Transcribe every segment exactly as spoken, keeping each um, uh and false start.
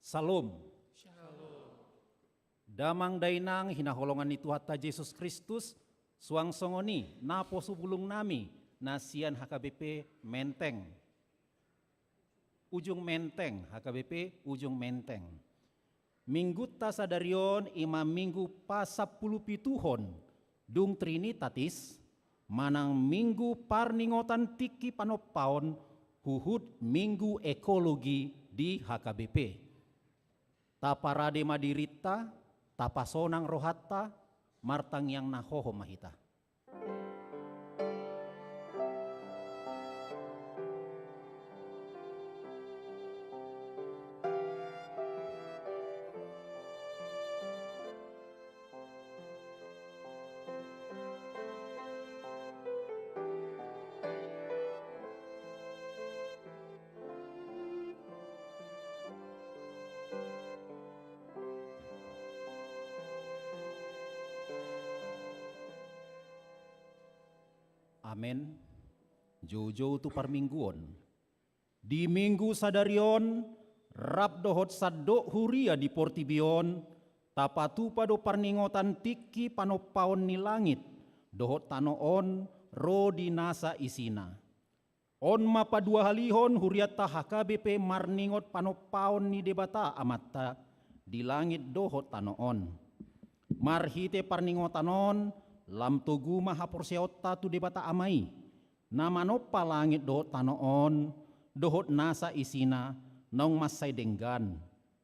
Syalom. Damang dainang hinaholongan ni Tuhanta Jesus Kristus, suang songon i naposo bulungnami na sian H K B P Menteng. Ujung Menteng, H K B P Ujung Menteng. Minggunta sadari on i ma minggu pasampulupituhon dung Trinitatis, manang minggu parningotan tingki panompaon huhut minggu ekologi di H K B P. Taparade ma dirinta, tapasonang rohanta, martangiang na hohom ma hita. Amen. Joujou tu parmingguon. Di minggu sadari on, rap dohot sandok huria di portibi on, tapatupa do parningotan tingki panompaon ni langit dohot tano on ro di nasa isina. On ma paduahalihon hurianta H K B P marningot panompaon ni Debata Amanta di langit dohot tano on. Marhite parningotan on, lam togu ma haporseaonta tu Debata Ama i, na manompa langit dohot tano on, dohot nasa isina, naung mansai denggan.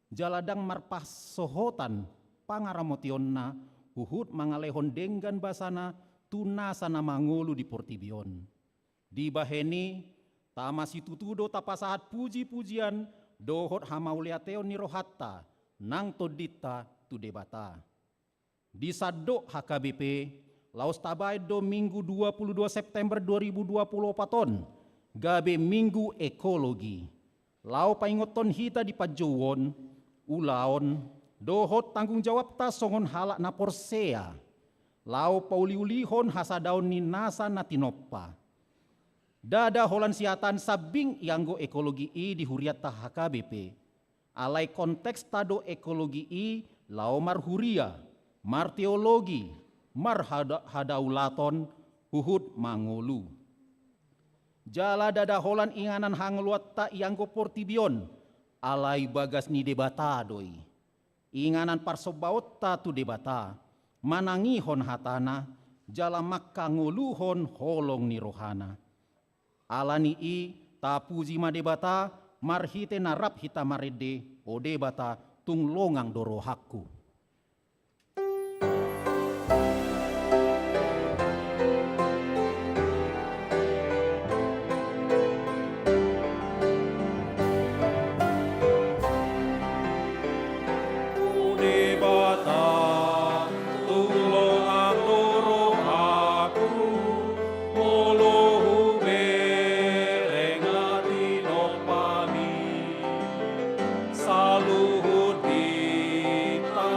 Jala ndang marpasohotan pangaramotionna, huhut mangalehon denggan basana tu nasa na mangolu di portibi on. Dibahen i, tama situtu do tapasahat pujipujian dohot hamauliateon ni rohanta nang tondinta tu Debata. Di sandok H K B P, laos tabahen do minggu dua puluh dua September dua ribu dua puluh opat on gabe minggu ekologi. Laho paingothon hita di panjouon, ulaon, dohot tanggung jawabta songon halak na porsea. Laho pauliulihon hasadaon ni nasa na tinompa. Ndada holan sihataon sambing ianggo ekologi i di hurianta H K B P. Alai konteksta do ekologi i laho marhuria, marteologi, marhada-, hadaulaton, huhut mangolu. Jala ndada holan inganan hangoluanta ianggo portibi on, alai bagas ni Debata do i. Inganan parsombaonta tu Debata, manangihon hatana, jala mangkangoluhon holong ni rohana. Ala ni i, tapuji ma Debata, marhite na rap hita marende, o Debata, tung longang do rohangku. O Debata, tung longang do rohangku, molo hubereng na tinompami. Saluhut bintang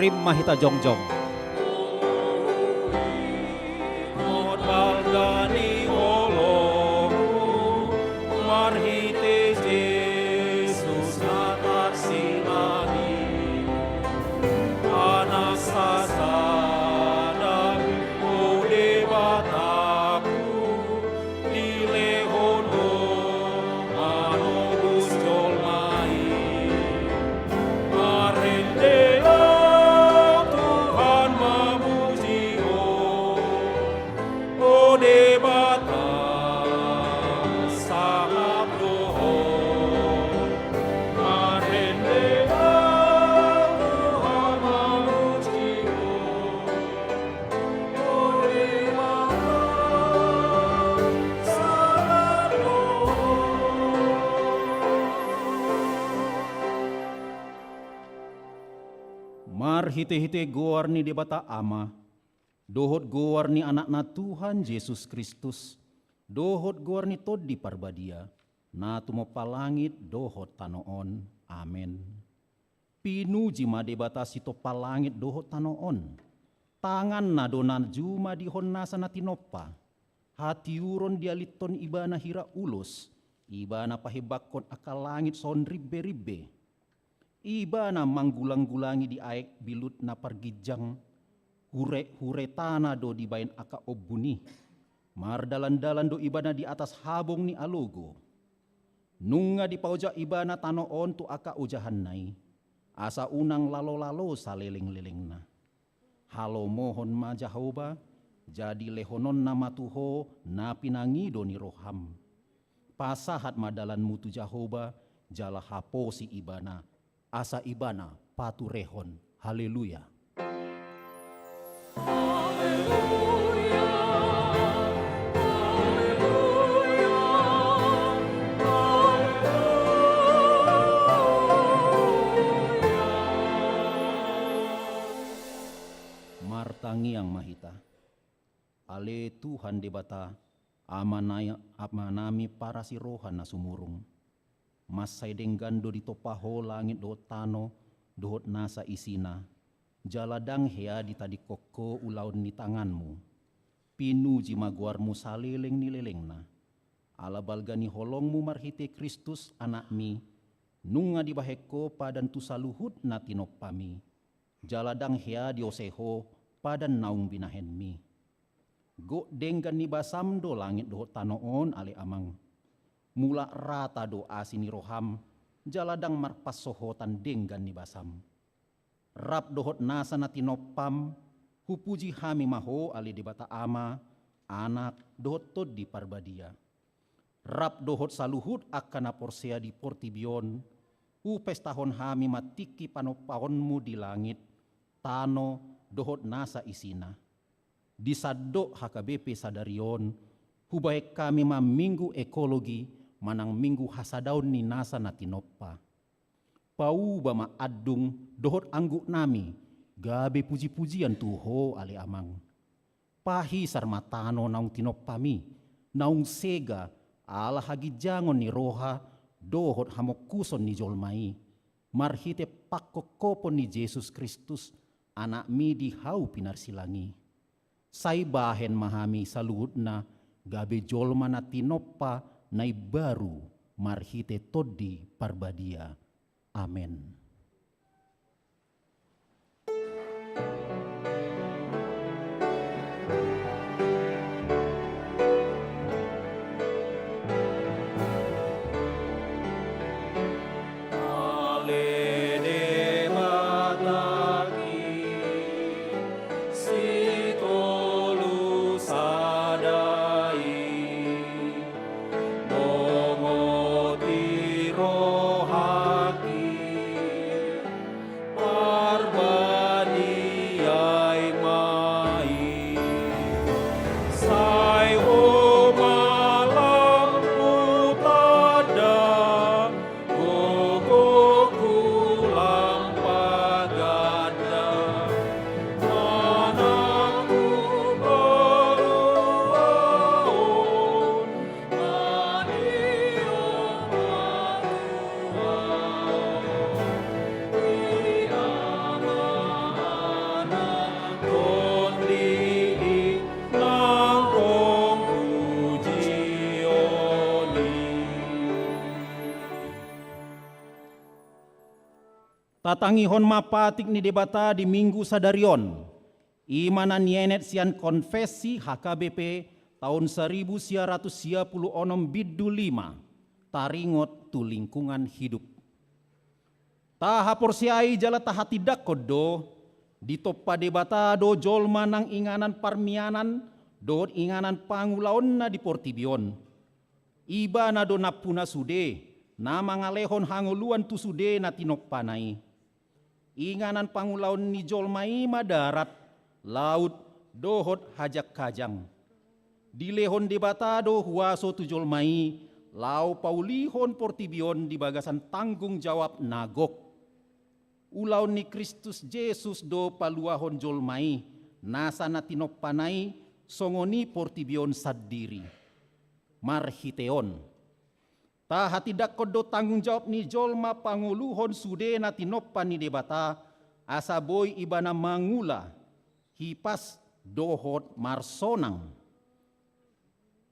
Rap ma hita jongjong. Marhite Jesus na tarsilang i, Anak sasada, o Debataku, dilehon Ho manobus jolma i. Marende Ho Tuhan, mamuji Ho, o Debata, sangap do Ho. Marende Ho Tuhan, mamuji Ho. Marhitehite goar ni Debata Ama, dohot goar ni Anakna Tuhan Jesus Kristus, dohot goar ni Tondi Parbadia, na tumompa langit dohot tano on. Amen. Pinuji ma Debata sitompa langit dohot tano on. Tanganna do na jumadihon nasa na tinompa. Hatiuron dialithon Ibana hira ulos. Ibana pahembangkon angka langit songon rimberimbe. Ibana manggulanggulangi di aek bilut na parginjang. Hurehure tana do dibaen angka ombun i. Mardalandalan do Ibana di atas habong ni alogo. Nunga dipaojak Ibana tano on tu angka ojahanna i, asa unang lalolalo salelenglelengna. Halomohon ma Jahowa, jadi lehononna ma tu ho na pinangido ni roham. Pasahat ma dalanmu tu Jahowa, jala haposi Ibana, asa Ibana paturehon. Haleluya. Martangiang ma hita. Ale Tuhan Debata, Ama na-, Amanami parasi roha na sumurung. Mansai denggan do ditompa Ho langit dohot tano, dohot nasa isina. Jala ndang hea ditadingkon Ho ulaon ni tanganmu. Pinuji ma goarmu saleleng ni lelengna. Ala balga ni holongmu marhite Kristus Anakmi, nunga dibahen Ho padan tu saluhut na tinompami. Jala ndang hea diose Ho padan naung binahenmi. Gok denggan ni basam do langit dohot tano on, ale Amang. Mulak rata do asi ni roham, jala ndang marpansohotan denggan ni basam. Rap dohot nasa na tinompam, hupuji hami ma Ho, ale Debata Ama, Anak, dohot Tondi Parbadia. Rap dohot saluhut angka na porsea di portibi on, hupestahon hami ma tingki panompaonmu di langit, tano, dohot nasa isina. Di sandok H K B P sadari on, hubahen hami ma Minggu Ekologi manang Minggu Hasadaon ni nasa na tinompa. Pauba ma andung dohot angguknami gabe pujipujian tu Ho, ale Amang. Pahisar ma tano naung tinompami, naung sega ala haginjangon ni roha dohot hamongkuson ni jolma i, marhite pangkophopon ni Jesus Kristus, Anakmi di hau pinarsilang i. Sai bahen ma hami saluhutna gabe jolma na tinompa na imbaru marhite Tondi Parbadia. Amen. Ale Debata, Sitolu sada i, mongot di rohangki, Tatangihon ma patik ni Debata di Minggu sadari on, i ma na nienet sian Konfesi H K B P taon saribu sia ratus sia pulu onom bindu lima, taringot tu lingkungan hidup. Tahaporseai jala tahatindangkon do, ditompa Debata do jolma nang inganan parmianan dohot inganan pangulaonna di portibi on. Ibana do nampuna sude, na mangalehon hangoluan tu sude na tinompana i. Inganan pangulaon ni jolma i ma darat, laut, dohot hajanghajang. Dilehon Debata do huaso tu jolma i, laho paulihon portibi on di bagasan tanggung jawab na gok. Ulaon ni Kristus Jesus do paluahon jolma i, nasa na tinompana i, songon i portibi on sandiri. Marhite on, tahatindangkon do tanggung jawab ni jolma pangoluhon sude na tinompa ni Debata, asa boi ibana mangula, hipas dohot marsonang.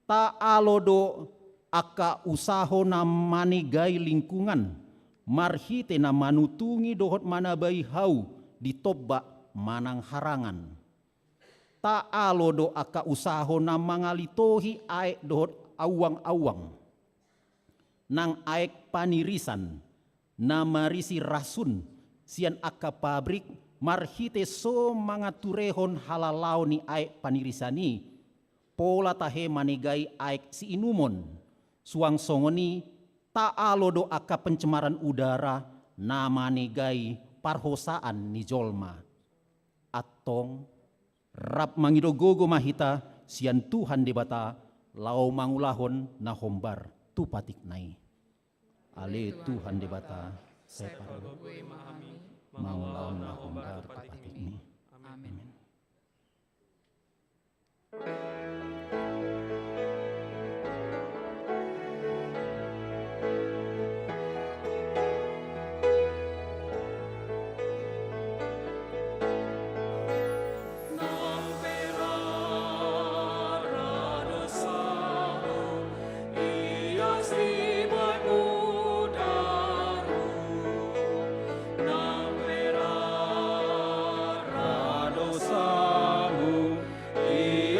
Taalo do angka usaho na manegai lingkungan, marhite na manutungi dohot manabai hau di tombak manang harangan. Taalo do angka usaho na mangalitohi aek dohot auang-auang. Nang aek panirisan, na marisi rasun sian angka pabrik marhite so mangaturehon halalaon ni aek panirisan i, pola tahe manegai aek siinumon, suang songon i taalo do angka pencemaran udara na manegai parhosaan ni jolma. Antong, rap mangido gogo ma hita sian Tuhan Debata laho mangulahon na hombar tu patikna i. Ale Tuhan Debata, sai pargogoi ma hami mangulahon na hombar tu patikmi. Amin.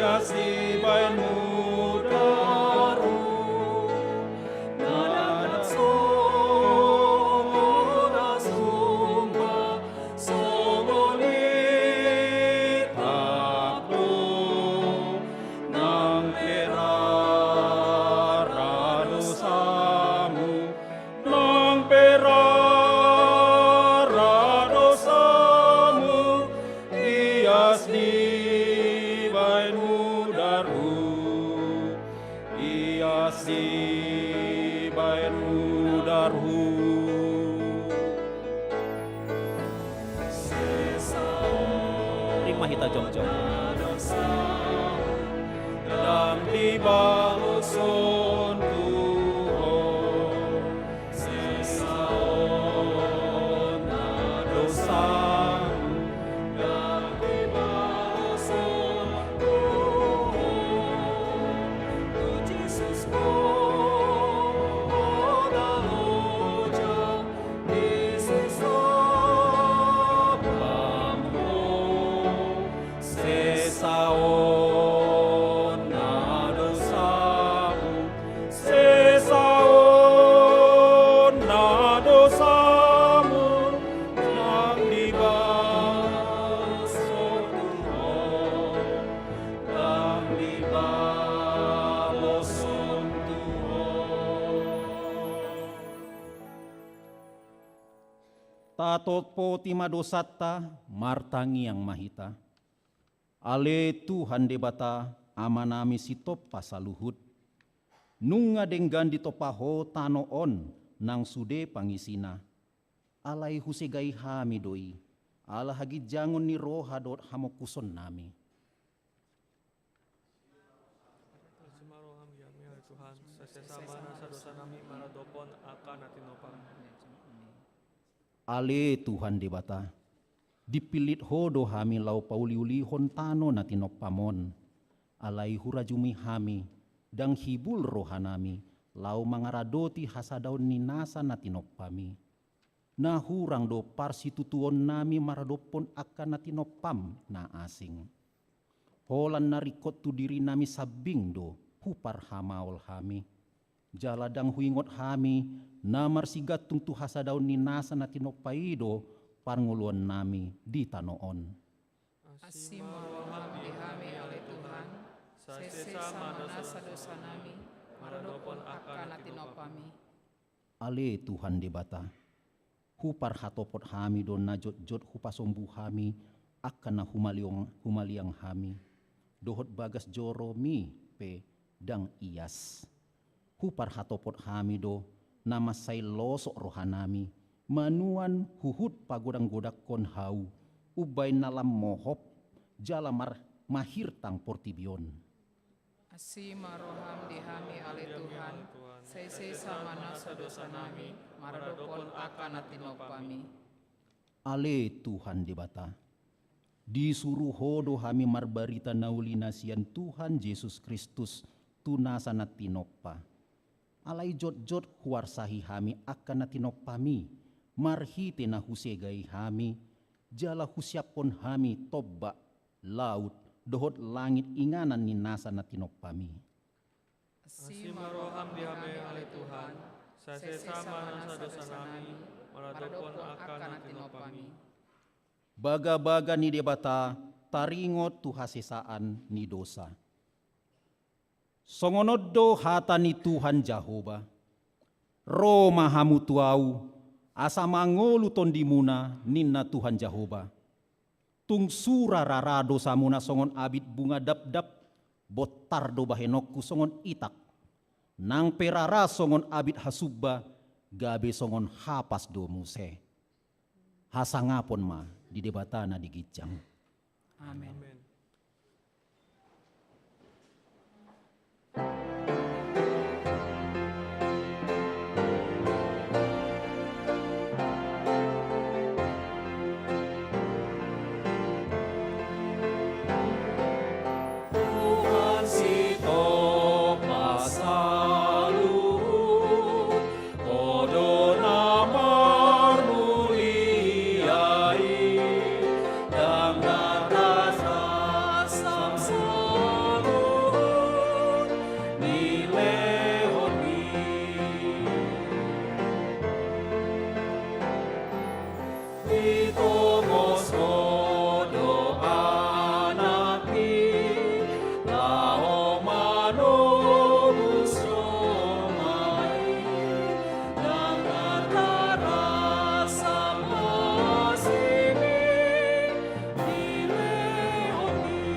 Ias dibaenmu daru, na datang songon aek sumba, songon i tanggung nang pe rara dosamu. Nang pe rara dosamu, ias dibaenmu daru, ias dibaenmu daru. Rap ma hita jongjong. Ndang dibaloshon Tuhan. Sesa on na dosamu, sesa on na dosamu, ndang dibaloshon Tuhan, ndang dibaloshon Tuhan. Tatopoti ma dosanta, martangiang ma hita. Ale Tuhan Debata, Amanami sitompa saluhut, nunga denggan ditompa Ho tano on nang sude pangisina. Alai husegai hami do i, ala haginjangon ni roha dohot hamongkusonnami. Tuhan, sesa ma nasa dosanami maradophon angka na tinompam. Ale Tuhan Debata, dipillit Ho do hami laho pauliulihon tano na tinompam on. Alai hurajumi hami, ndang hibul rohanami, laho mangaradoti hasadaon ni nasa na tinompami. Na hurang do parsitutuonnami maradophon angka na tinompam na asing. Holan na ringkot tu dirinami sambing do huparhamaol hami. Jala ndang huingot hami na marsigantung tu hasadaon ni nasa na tinompa i do parngoluonnami di tano on. Asi ma roham di hami, ale Tuhan, sai sesa ma nasa dosanami maradophon angka na tinompami. Ale Tuhan Debata, huparhatopot hami do na jotjot hupasombu hami angka na humaliang, humaliang hami, dohot bagas joromi pe ndang ias. Huparhatopot hami do na mansai losok rohanami manuan huhut pagodanggodangkon hau umbahen na lam mohop jala mar-, mahirtang portibi on. Asi ma roham di hami, ale Tuhan, sai sesa ma nasa dosanami maradophon angka na tinompami. Ale Tuhan Debata, disuru Ho do hami marbarita na uli na sian Tuhan Jesus Kristus tu nasa na tinompa. Alai jotjot huarsahi hami angka na tinompami marhite na husegai hami, jala husiaphon hami tombak, laut, dohot langit inganan ni nasa na tinompami. Asi ma roham di hami, ale Tuhan, sai sesa ma nasa dosanami maradophon angka na tinompami. Bagabaga ni Debata taringot tu hasesaan ni dosa. Songon on do hata ni Tuhan Jahowa: Ro ma hamu tu Ahu, asa mangolu tondimuna, ninna Tuhan Jahowa. Tung sura rara dosamuna songon abit bunga dapdap, bontar do bahenonku songon itak. Nang pe rara songon abit hasumba, gabe songon hapas do muse. Hasangapon ma di Debata na di ginjang. Amen. Tuhan sitop masa luhut, Ho do na marmulia i, ndang na tarasam saluhut ni lehonmi. Ditomos Ho do Anakmi, laho manobus jolma i, ndang na tarasam asi ni lehonmi.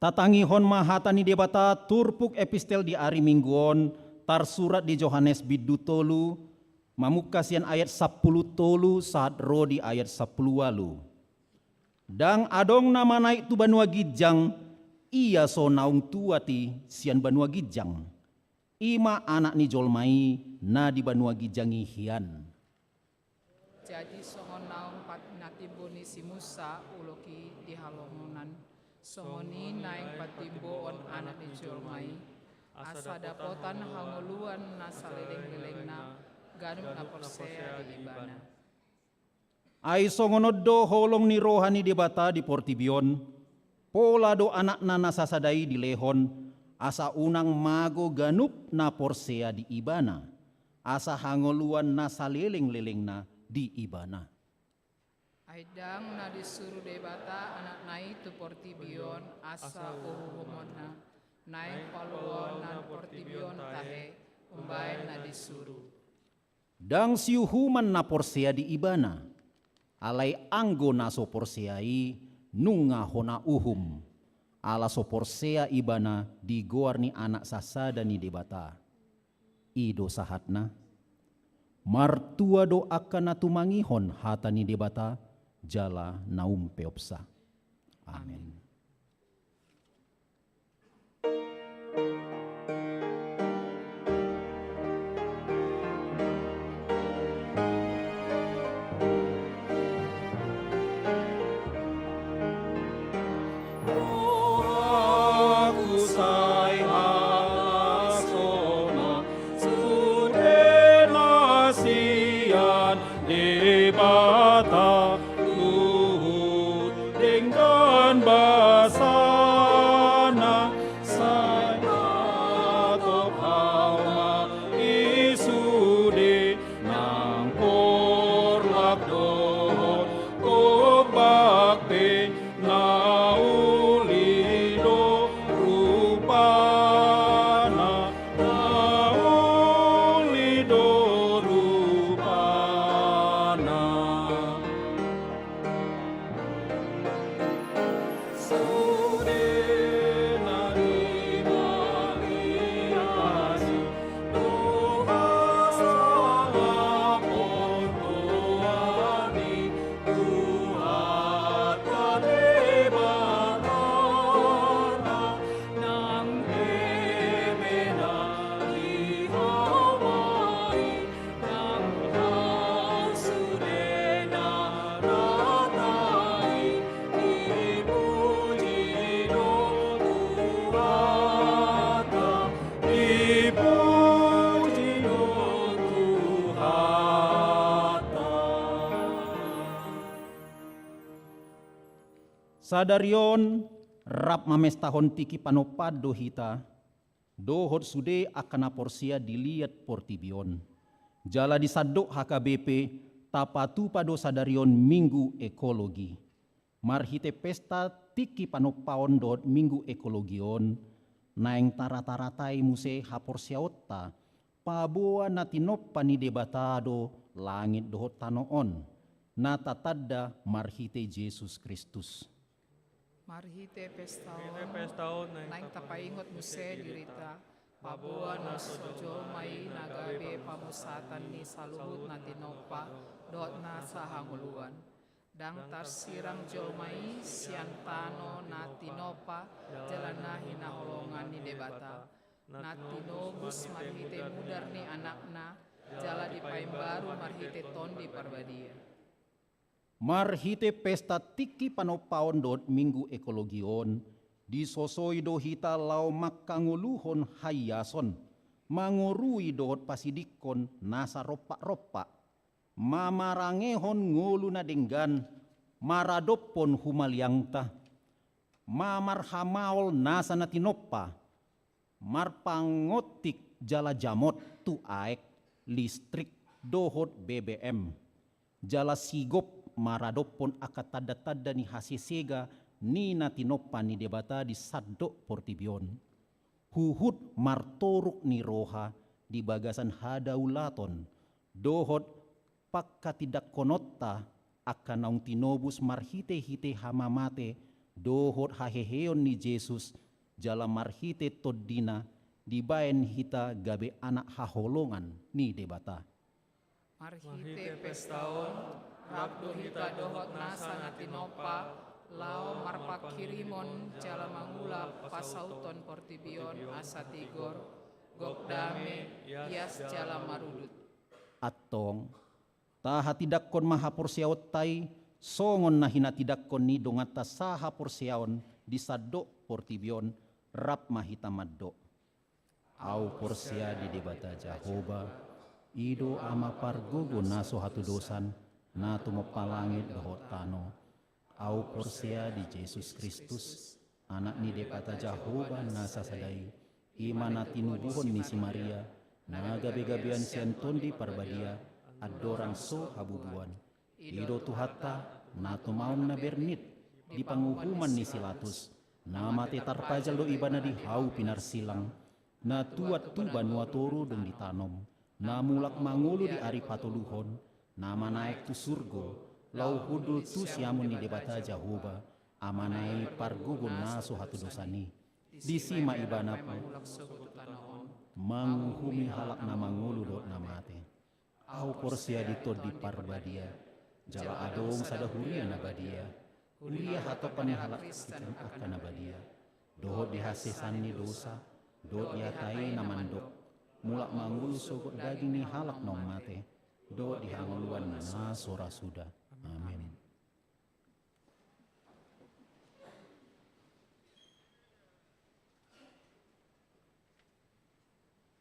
Tatangihon ma hata ni Debata turpuk epistel di ari Minggu on, tarsurat di Johannes bindu tolu, mamungka sian ayat sampulu tolu sahat ro di ayat sampulu ualu. Ndang adong na manaek tu banua ginjang, ia so naung tuat i sian banua ginjang. I ma Anak ni jolma i na di banua ginjang i hian. Jadi songon naung pat-, na timbo ni si Musa ulok i di halongonan, songon i naeng patimboon Anak ni jolma i, asa dapotan hangoluan na salelenglelengna ganup na porsea di Ibana. Ai songon on do holong ni roha ni Debata di portibi on, pola do Anakna na sasada i dilehon, asa unang mago ganup na porsea di Ibana, asa hangoluan na salelenglelengna di Ibana. Ai ndang na disuru Debata Anakna i tu portibi on asa uhuhumonna, naeng paluaonna portibi on tahe, umbahen na disuru. Ndang siuhuman na porsea di Ibana, alai anggo na so porsea i nunga hona uhum, ala so porsea ibana di goar ni Anak sasada ni Debata. I do sahatna. Martua do angka na tumangihon hata ni Debata jala na umpeopsa. Amen. Rohaku sai halashon Pe na uli do rupana, na uli do rupana. Sude na dibaliasi, dohot sangap portoan i, Tuhanta Debata nang eme na di hauma i, nang hau sude na rata i, dipuji do Tuhanta, dipuji do Tuhanta. Sadari on rap mamestahon tingki panompaan do hita, dohot sude angka na porsea di liat portibi on. Jala di sandok H K B P tapatupa do sadari on Minggu Ekologi. Marhite pesta tingki panompaon dohot Minggu Ekologi on, naeng tarata-ratai muse haporseaonta, paboa na tinompa ni Debata do langit dohot tano on, na tatanda marhite Jesus Kristus. Marhite pesta on, naeng tapaingot muse dirinta, paboa na so jolma i na gabe pamusatan ni saluhut na tinompa dohot na sahangoluan. Ndang tarsirang jolma i sian tano na tinompa jala na hinaholongan ni Debata, na tinobus marhite mudar ni Anakna, jala dipaimbaru marhite Tondi Parbadia. Marhite pesta tingki panompaon dohot Minggu Ekologi on, disosoi do hita laho manghangoluhon haiason, mangorui dohot pasidingkon nasa rompak-rompak, mamarangehon ngolu na denggan maradophon humaliangta, mamarhamaol nasa na tinompa, marpangontik jala jamot tu aek, listrik dohot B B M, jala sigop maradophon angka tanda-tanda ni hasesega ni na tinompa ni Debata di sandok portibi on. Huhut martoruk ni roha di bagasan hadaulaton dohot pangkatindangkononta angka naung tinobus marhite-hite hamamate dohot haheheon ni Jesus, jala marhite Tondina dibaen hita gabe anak haholongan ni Debata. Marhite pesta on, rap do hita dohot nasa na tinompa laho marpanghirimon jala mangula pasauthon portibi on asa tigor, gok dame, ias jala marudut. Antong, tahatindangkon ma haporseaonta i songon na hinatindangkon ni donganta sahaporseaon di sandok portibi on, rap ma hita mandok. Ahu porsea di Debata Jahowa, i do Ama pargogo na so hatudosan, na tumompa langit dohot tano. Ahu porsea di Jesus Kristus, Anak ni Debata Jahowa na sasada i, i ma na tinubuhon ni si Maria, na gabe-gabean sian Tondi Parbadia, andorang so habubuan. I do Tuhanta, na tumaon na bernit di panguhuman ni si Latus, na mate tarpajal do Ibana di hau pinarsilang, na tuat tu banua toru dung ditanom, na mulak mangolu di ari patoluhon, na manaek tu surgo, laho hundul tu siamun ni Debata Jahowa, Amana i pargogo na so hatudosan i. Disi ma Ibana mangulak sogot tu tano on, manguhumi halak na mangolu dohot na mate. Ahu porsea di Tondi Parbadia, jala adong sada huria na badia, huria hatompa ni halak Kristen angka na badia, dohot di hasesaan ni dosa, dohot di hata i na mandok, mulak mangolu sogot daging ni halak naung mate, dohot di hangoluan na so ra suda. Amen.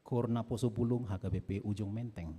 Kor Naposobulung, H K B P Ujung Menteng.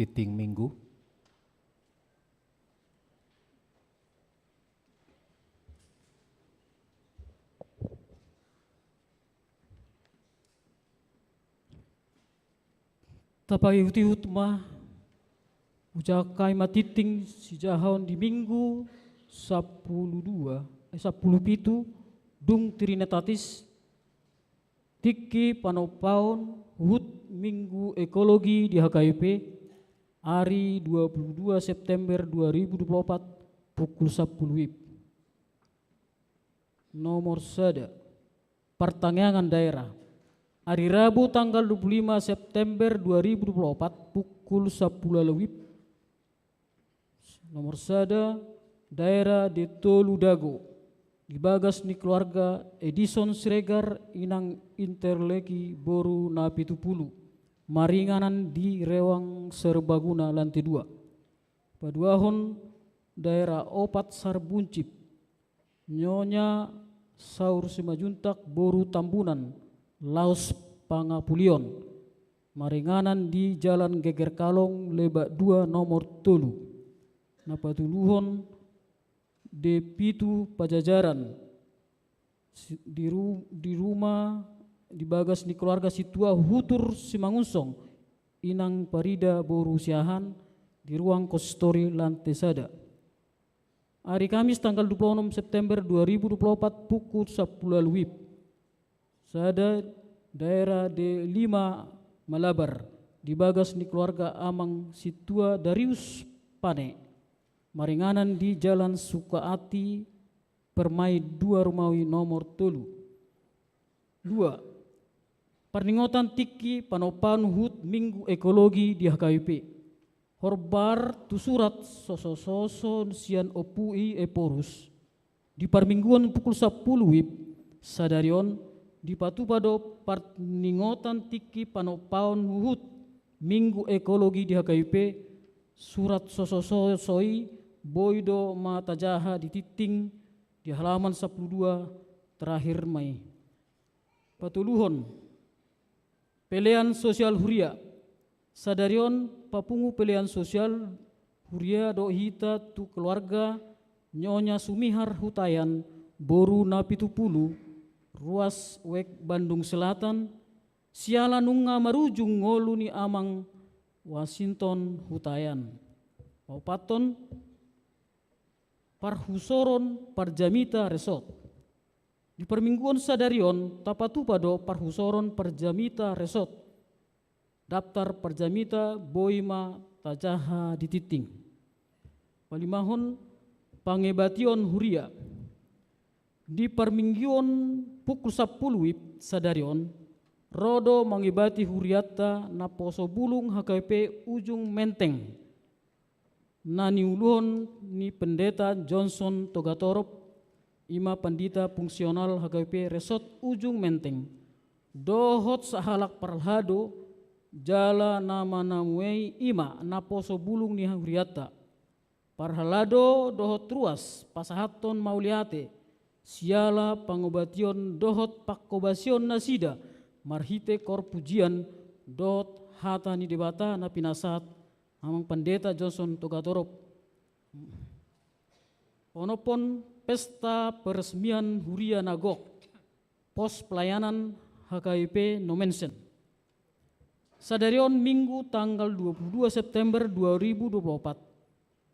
Tinting Minggu. Tapaihutihut ma, hujahahon hami ma tinting sijahaon di Minggu sampulu dua, eh, sampulu pitu, dung Trinitatis, tingki panompaon huhut Minggu Ekologi di H K B P, ari dua pulu dua September dua ribu dua pulu opat, pukul sampulu WIB. Nomor sada, partangiangan daerah. Ari Rabu tanggal dua pulu lima September dua ribu dua pulu opat, pukul sampulu ala WIB. Nomor sada, daerah de tolu Dago. Di bagas ni keluarga Edison Siregar, inang Interleki boru Napitupulu. Maringanan di Rewang Serbaguna lantai dua. Paduahon, daerah opat Sarbuncit. Nyonya Saur Simanjuntak boru Tambunan, laos pangapulion. Maringanan di Jalan Geger Kalong, lebak dua, nomor tolu. Na patoluhon, de pitu Pajajaran. Si-, di ru-, di rumah, di bagas ni keluarga sintua Hutur Simangunsong, inang Parida boru Siahaan, di ruang konsistori lantai sada. Ari Kamis tanggal dua pulu enam September dua ribu dua pulu opat, pukul sampulu ala WIB. Sada, daerah de lima Malabar, di bagas ni keluarga amang sintua Darius Pane. Maringanan di Jalan Sukaati, Permai dua Romawi nomor tolu. Dua, parningotan tingki panompaon huhut Minggu Ekologi di H K B P. Horbar tu surat sosososo sian Ompu I Ephorus. Di parmingguon pukul sampulu WIB sadari on, dipatupa do parningotan tingki panompaon huhut Minggu Ekologi di H K B P. Surat sosososo i boi do ma tajaha di tinting di halaman sampulu dua, terakhir ma i. Patoluhon, pelean sosial huria. Sadari on papungu pelean sosial huria do hita tu keluarga Nyonya Sumihar Hutayan, boru Napitupulu, Ruas Wek, Bandung Selatan, siala nunga marujung ngolu ni amang Washington Hutayan. Paopathon, parhusoron parjamita resort. Di parmingguon sadari on tapatupa do parhusoron parjamita resort. Daftar parjamita boi ma tajaha di tinting. Palimahon, pangebation huria. Di parmingguon pukul sampulu WIB sadari on, ro do mangebati hurianta naposo bulung H K B P Ujung Menteng, na niuluhon ni Pendeta Johnson Togatorop, i ma pandita fungsional H K B P Resort Ujung Menteng, dohot sahalak parhalado, jala na manamuei i ma naposo bulung ni hurianta. Parhalado dohot ruas pasahathon mauliate, siala pangobation dohot pangkobasion nasida, marhite koor pujian dohot hata ni Debata na pinasahat amang Pandita Johnson Togatorop. Onomhon, pesta peresmian huria na gok, pos pelayanan H K B P Nommensen. Sadari on Minggu tanggal dua puluh dua September dua ribu dua puluh opat,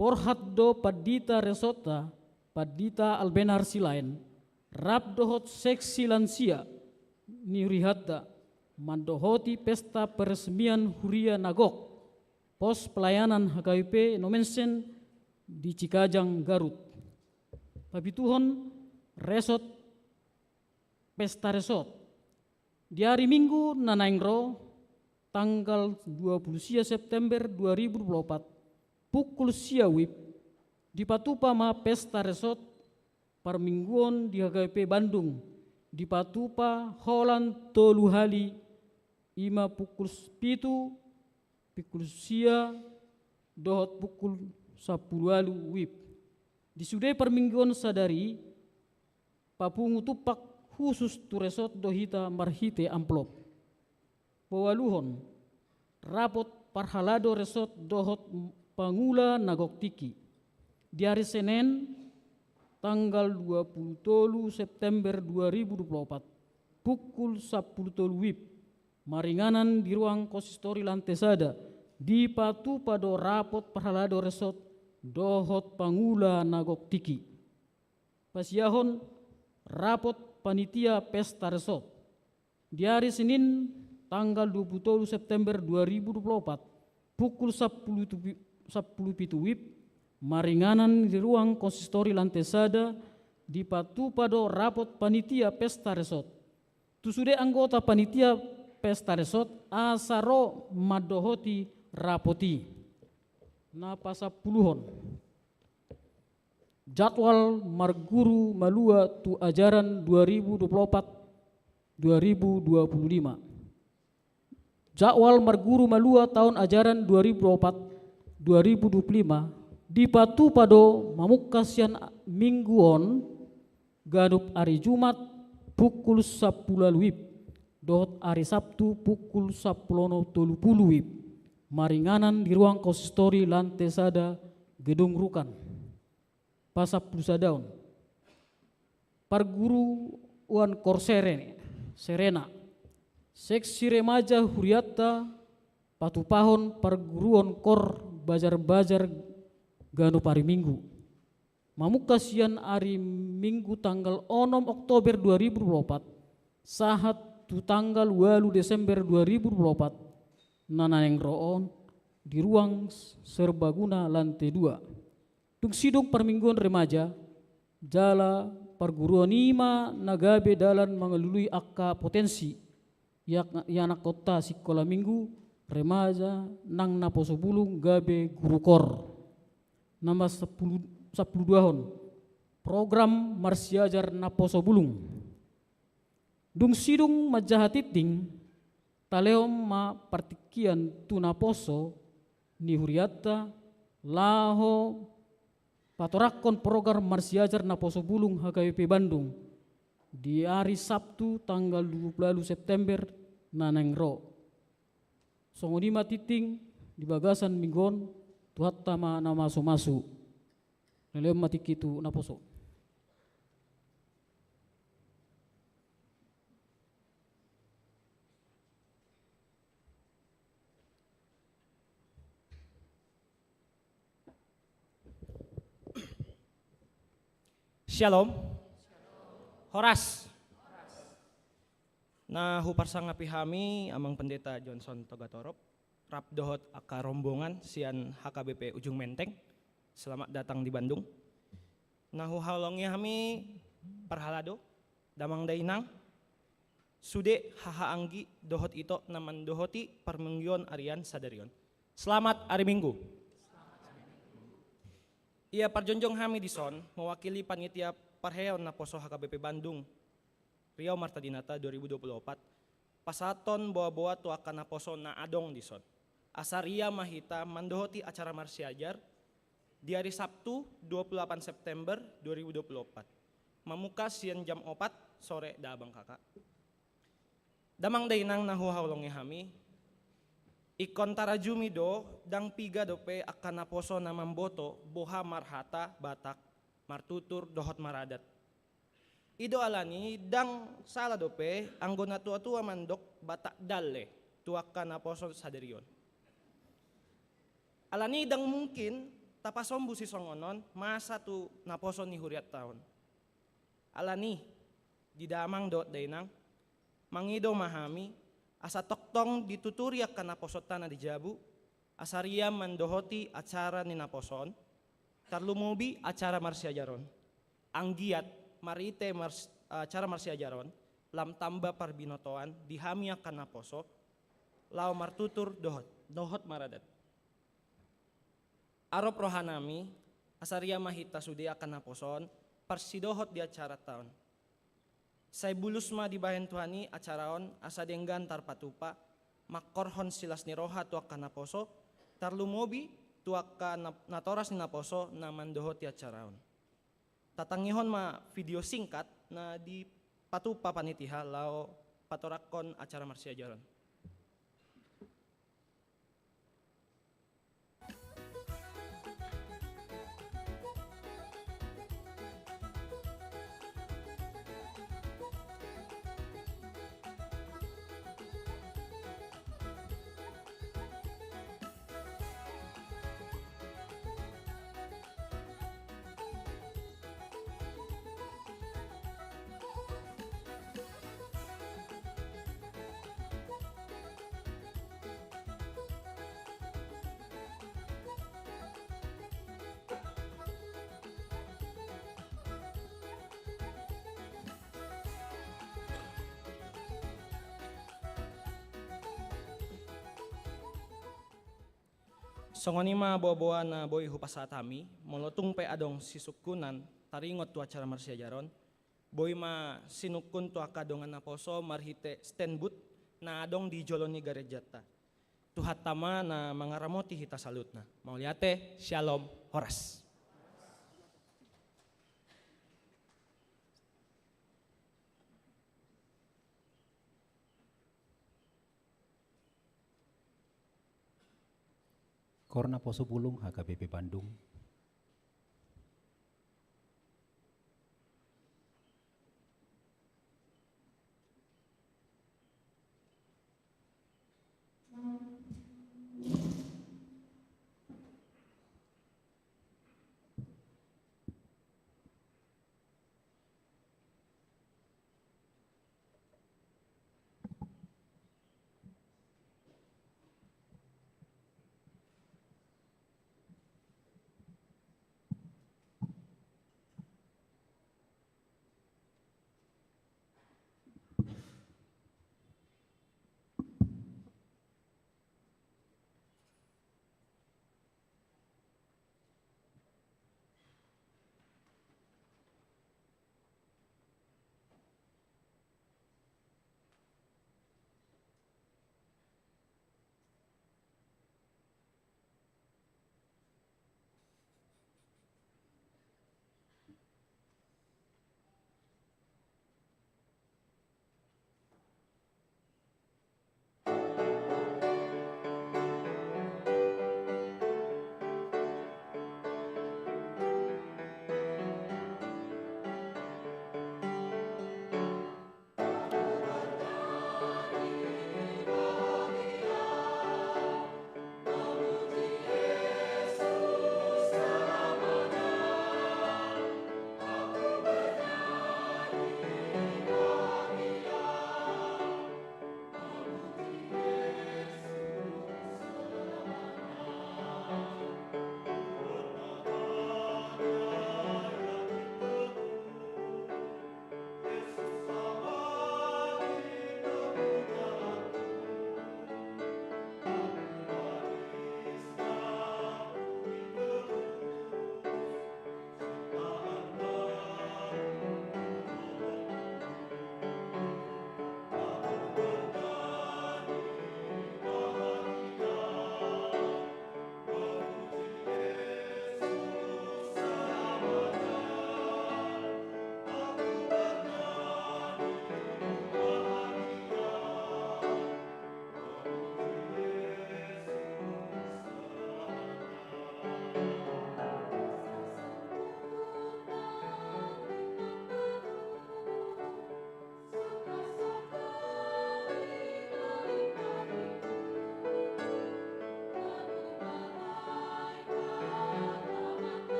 borhat do pandita resortta, Pandita Albenhar Silaen, rap dohot seksi lansia ni hurianta, mandohoti pesta peresmian huria na gok, pos pelayanan H K B P Nommensen di Cikajang, Garut. Papituhon, resort, pesta resort. Di ari Minggu na naeng ro, tanggal dua puluh sia September dua ribu dua puluh opat, pukul sia WIB, dipatupa ma pesta resort parmingguon di H K B P Bandung, dipatupa holan tolu hali, i ma pukul pitu, pukul sia, dohot pukul sampulu ualu WIB. Di sude parmingguon sadari, papungu tumpak khusus tu resort do hita marhite amplop. Paualuhon, rapot parhalado resort dohot pangula na gok tingki. Di ari Senen, tanggal dua puluh tolu September dua ribu dua puluh opat, pukul sampulu tolu wib, maringanan di ruang konsistori lante sada, dipatupa do rapot parhalado resort dohot pangula na gok tingki. Pasiahon rapot panitia pesta resort. Di ari Senin, tanggal dua puluh tolu September dua ribu dua puluh opat, pukul sampulu tu-, sampulu pitu wib, maringanan di ruang konsistori lante sada, dipatupa do rapot panitia pesta resort. Tu sude anggota panitia pesta resort asa ro mandohoti rapot i. Na pasampuluhon. Jadwal marguru malua tu ajaran dua ribu dua puluh opat, dua ribu dua puluh lima. Jadwal marguru malua taon ajaran dua ribu dua puluh opat, dua ribu dua puluh lima dipatupa do mamungka sian minggu on ganup ari Jumat pukul sampulu ualu wib dohot ari Sabtu pukul sampulu onom tolu pulu wib, maringanan di ruang konsistori lante sada gedung Rukan. Pasampulu sadaon. Parguruan kor Sere-, Serena. Seksi remaja hurianta patupahon parguruan kor bajar-bajar ganup ari Minggu. Mamungka sian ari Minggu tanggal onom Oktober dua ribu dua puluh opat, sahat tu tanggal ualu Desember dua ribu dua puluh opat, na naeng ro on di ruang serbaguna lante dua. Dung sidung parmingguon remaja, jala parguruan i ma na gabe dalan mangalului angka potensi iak-, ianakhonta sikola minggu, remaja nang naposo bulung gabe guru kor. Na pasampulu, sampulu duahon. Program marsiajar naposo bulung. Dung sidung manjaha tingting, talehon ma partingkian tu naposo ni hurianta laho patorangkon program marsiajar naposo bulung H K B P Bandung di ari Sabtu tanggal dua puluh ualu September na naeng ro. Songon i ma tingting di bagasan minggu on, Tuhanta ma na masu-masu. Lehon ma tingki tu naposo. Syalom. Horas. Na huparsangapi hami Amang Pendeta Johnson Togatorop, rap dohot angka rombongan sian H K B P Ujung Menteng. Selamat datang di Bandung. Na huhaholongi hami parhalado, damang dainang, sude haha anggi dohot ito na mandohoti parmingguon arian sadari on. Selamat ari Minggu. Ia parjongjong hami dison mewakili panitia parheon naposo H K B P Bandung, Riau Marta Dinata dua ribu dua puluh opat, pasahathon boa-boa tu angka naposo na adong dison. Asa ria ma hita mandohoti acara marsiajar di ari Sabtu dua puluh delapan September dua ribu dua puluh opat. Mamungka sian jam opat sore da abang kakak. Damang dainang na huhaholongi hami, ingkon tarajumi do ndang piga dope angka naposo na mamboto boha marhata Batak, martutur dohot maradat. I do alani ndang sala dope anggo na tua-tua mandok Batak dalle tu angka naposo sadari on. Alani ndang mungkin tapasombu sisongon on masa tu naposo ni hurianta on. Alani, di damang dohot dainang, mangido ma hami, asa tongtong dituturi angka naposonta na di jabu, asa ria mandohoti acara ni naposo on, tarlumobi acara marsiajar on. Anggiat marhite mars-, acara marsiajar on, lam tamba parbinotoan di hami angka naposo, laho martutur dohot, dohot maradat. Arop rohanami, asa ria ma hita sude angka naposo on, parsidohot di acaranta on. Sai bulus ma dibahen Tuhan i acara on asa denggan tarpatupa, mangkorhon silas ni roha tu angka naposo, tarlumobi tu angka na-, natoras ni naposo na mandohoti acara on. Tatangihon ma video singkat na dipatupa panitia laho patorangkon acara marsiajar on. Songon i ma boaboa na boi hupasahat hami, molo tung pe adong sisungkunan taringot tu acara marsiajar on, boi ma sinungkun tu angka dongan naposo marhite stand booth na adong di jolo ni garejanta. Tuhanta ma na mangaramoti hita saluhutna. Mauliate, syalom, horas. Kor naposo bulung H K B P Bandung.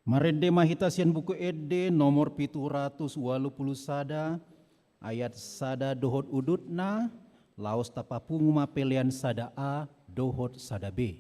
Marende ma hita sian Buku Ende nomor pitu ratus ualu pulu sada, ayat sada dohot udutna, laos tapapungu ma pelean sada A dohot sada B.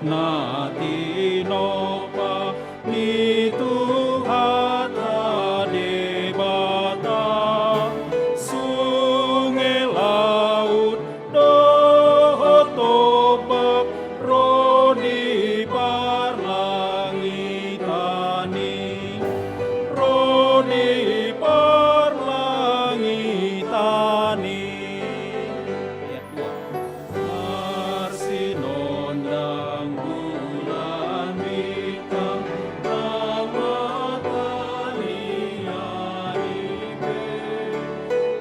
Na tinompa ni Tuhanta Debata, sunge laut dohot tombak ro di parlangitan i, ro di parlangitan i. Ayat dua. Marsinondang bulan bintang, nang mataniari pe,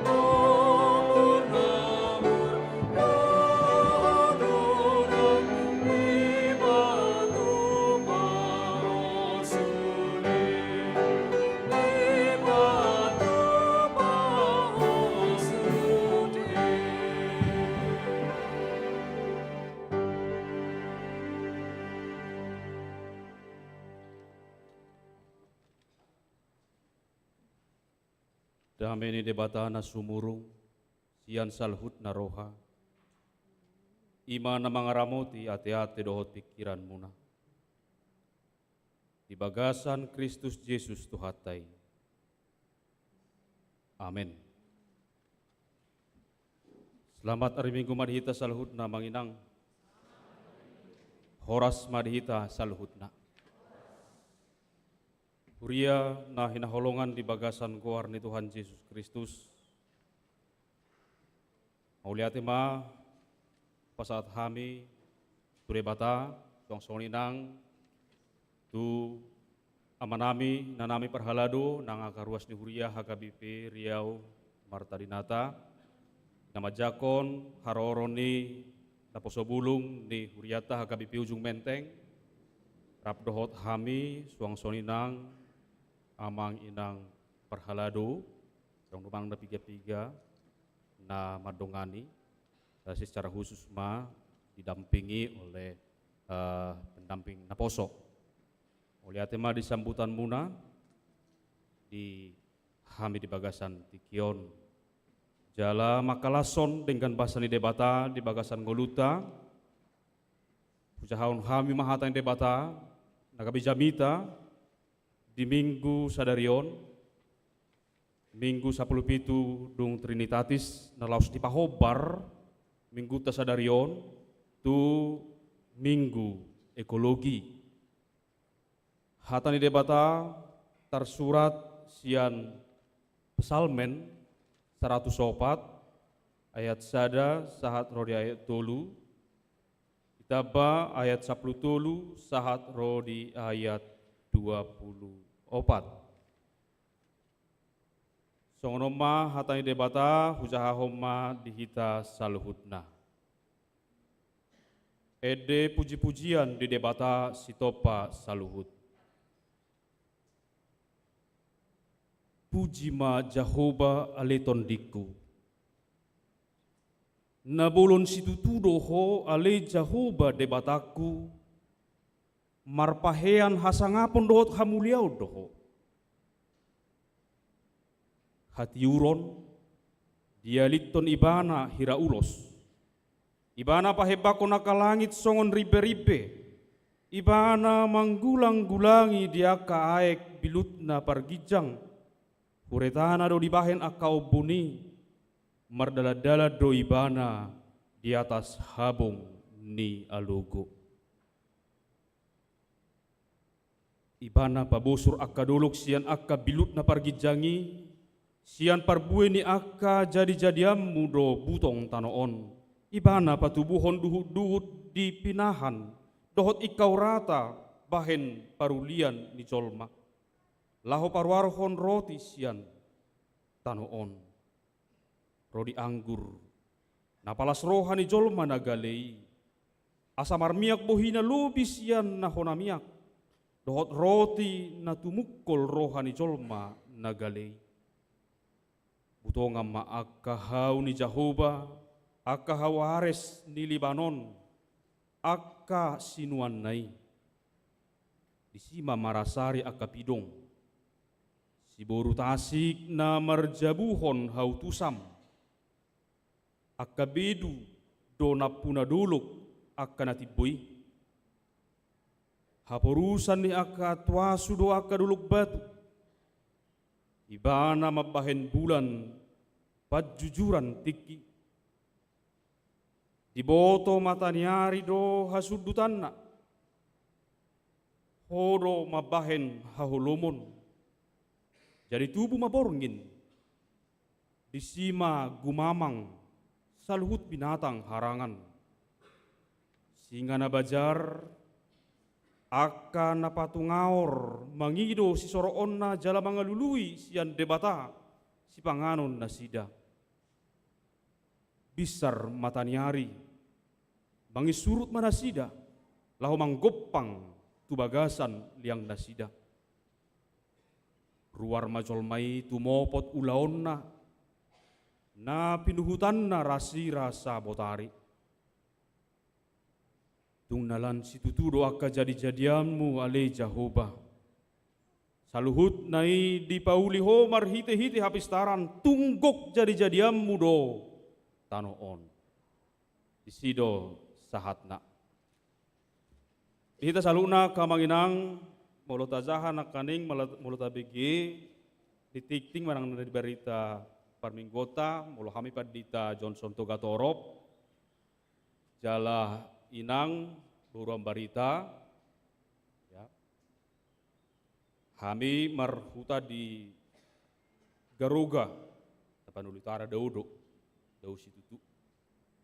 umur na murna, dohot godang, Debata pasu-pasu. Dame ni Debata na sumurung sian saluhut na roha, i ma na mangaramoti ateate dohot pingkiranmuna di bagasan Kristus Jesus Tuhanta i. Amen. Selamat ari Minggu ma di hita saluhutna, Amang Inang. Horas ma di hita saluhutna. Huria na hinaholongan di bagasan goar ni Tuhan Jesus Kristus, mauliate ma pasahat hami tu Debata, suang songon i nang tu amanami, inanami parhalado, nang angka ruas ni huria H K B P Riau Marta Dinata, na manjangkon haroro ni naposo bulung ni hurianta H K B P Ujung Menteng, rap dohot hami, suang songon i nang amang inang parhalado, suang dohot nang na piga-piga na mandongani, eh, secara khusus ma didampingi oleh, eh, pendamping naposo. Mauliate ma di sambutanmuna di hami di bagasan tingki on. Jala mangkalashon denggan basa ni Debata di bagasan ngolunta, hujahahon hami ma hata ni Debata na gabe jamita di Minggu sadari on, Minggu sampulu pitu dung Trinitatis, na laos dipahombar Minggunta sadari on tu Minggu Ekologi. Hata ni Debata tarsurat sian Psalmen saratus opat, ayat sada sahat ro di ayat tolu, ditamba ayat sampulu tolu sahat ro di ayat dua pulu opat. Songon on ma hata ni Debata, hujahahon ma di hita saluhutna. Ende puji-pujian di Debata Sitompa saluhut. Puji ma Jahowa, ale tondingku. Na bolon situtu do Ho, ale Jahowa Debatangku, marpahean hasangapon dohot hamuliaon do Ho. Hatiuron, dialithon Ibana hira ulos. Ibana pahembangkon angka langit songon rimbe-rimbe. Ibana manggulang-gulangi di angka aek bilutna parginjang. Huretana do dibahen angka ombun i, mardalan-dalan do Ibana di atas habong ni alogo. Ibana pabosur angka dolok sian angka bilutna parginjang i, sian parbue ni angka jadi-jadianmu do butong tano on. Ibana patubuhon duhut-duhut di pinahan, dohot ingkau rata bahen parulian ni jolma. Laho paruarhon roti sian tano on. Rodi anggur, na palas roha ni jolma na gale i, asa marmiak bohina lobi sian na hona miak, dohot roti na tumungkol roha ni jolma na gale i. Butongan ma angka hau ni Jahowa, angka hau ares ni Libanon, angka sinuanna i. Disi ma marasari angka pidong. Siboru tasik na marjabuhon hau tusam. Angka bedu do nampuna dolok angka na timbo i. Haporusan ni angka tuasu do angka dolok batu. Ibana mambahen bulan panjujuran tingki. Diboto mataniari do hasundutanna. Ho do mambahen haholomon. Jadi tubu ma borngin. Disi ma gumamang saluhut binatang harangan. Singa na bajar, angka na patungaor mangido sisoroonna jala mangalului sian Debata sipanganon nasida. Binsar mataniari, mangisurut ma nasida, laho manggompang tu bagasan liang nasida. Ruar ma jolma i tumopot ulaonna, na pinuhutanna rasirasa botari. Tung na lan situtu do angka jadijadianmu ale Jahowa. Saluhutna i dipauli ho marhitehite hapistaran, tung gok jadijadianmu do tano on. Disi do sahatna. Di hita saluhutna angka amang inang, molo tajaha nangkaning, molo, molo tabege, di tingting manang na di barita parmingguonta, molo hami pandita Johnson Togatorop, jala inang boru Ambarita, ya. Hami marhuta di Garoga, Tapanuli Utara, dao do, dao situtu.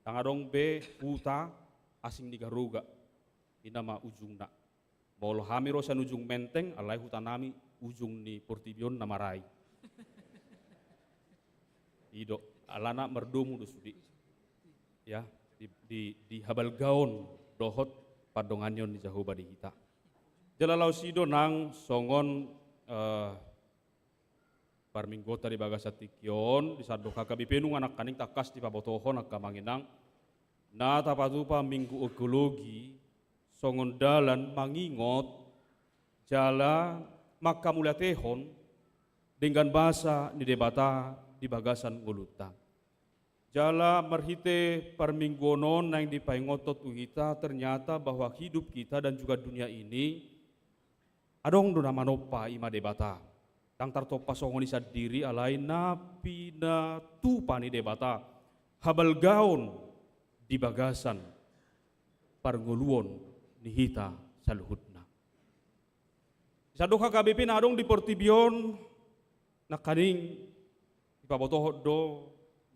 Ndang adong be huta asing ni Garoga, i nama ujungna. Molo hami ro sian ujung Menteng, alai hutanami ujung ni portibi on na marai. I do, alana mardomu do sude. Ya, di, di, di habalgaon dohot pandonganion ni Jahowa di hita. Jala laos i do nang songon, eh, parmingguonta di bagasan tingki on, di sandok H K B P nunga nangkaning tangkas dipabotohon angka amang inang, na tapatupa Minggu Ekologi songon dalan mangingot jala manghamauliatehon denggan basa ni Debata di bagasan ngolunta. Jala marhite parmingguon on naeng dipaingothon tu hita ternyata bahwa hidup kita dan juga dunia ini adong do na manompa, i ma Debata. Ndang tartompa songon i sandiri, alai na pinatupa ni Debata habalgaon di bagasan parngoluon ni hita saluhutna. Di sandok H K B P na adong di portibi on, nangkaning dipabotohon do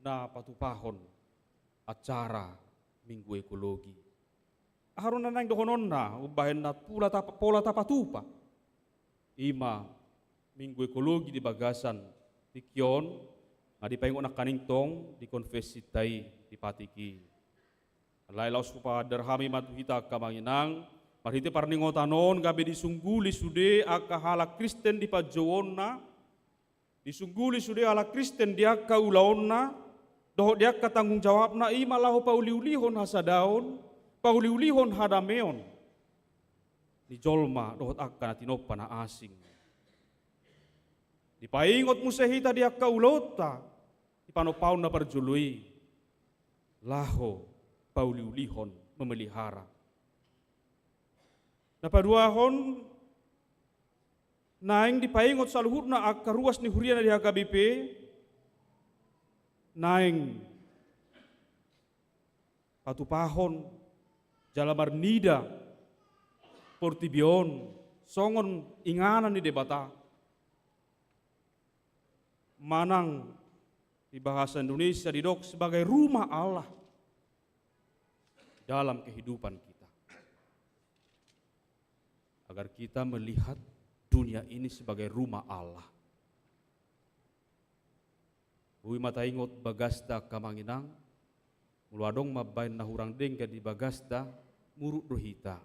na patupahon acara Minggu Ekologi. Aha do na naeng dohononna umbahen na pola tapa-, pola tapatupa? I ma Minggu Ekologi di bagasan tingki on, na dipaingot nangkaning tong di konfesinta i di patik i. Alai laos hupaandar hami ma tu hita angka amang inang, marhite parningotan on gabe disungguli sude angka halak Kristen di panjouonna, disungguli sude halak Kristen di angka ulaonna, dohot di angka tanggung jawabna, i ma laho pauliulihon hasadaon, pauliulihon hadameon ni jolma dohot angka na tinompa na asing. Dipaingot muse hita di angka ulaonta, di panompaon na parjolo i, laho pauliulihon, memelihara. Na paduahon, naeng dipaingot saluhutna angka ruas ni huria na di H K B P, naeng patupahon jala marnida portibi on songon inganan ni Debata. Manang di bahasa Indonesia didok sebagai rumah Allah dalam kehidupan kita. Agar kita melihat dunia ini sebagai rumah Allah. Boi ma taingot bagasta angka amang inang, molo adong mambaen na hurang denggan di bagasta, muruk do hita.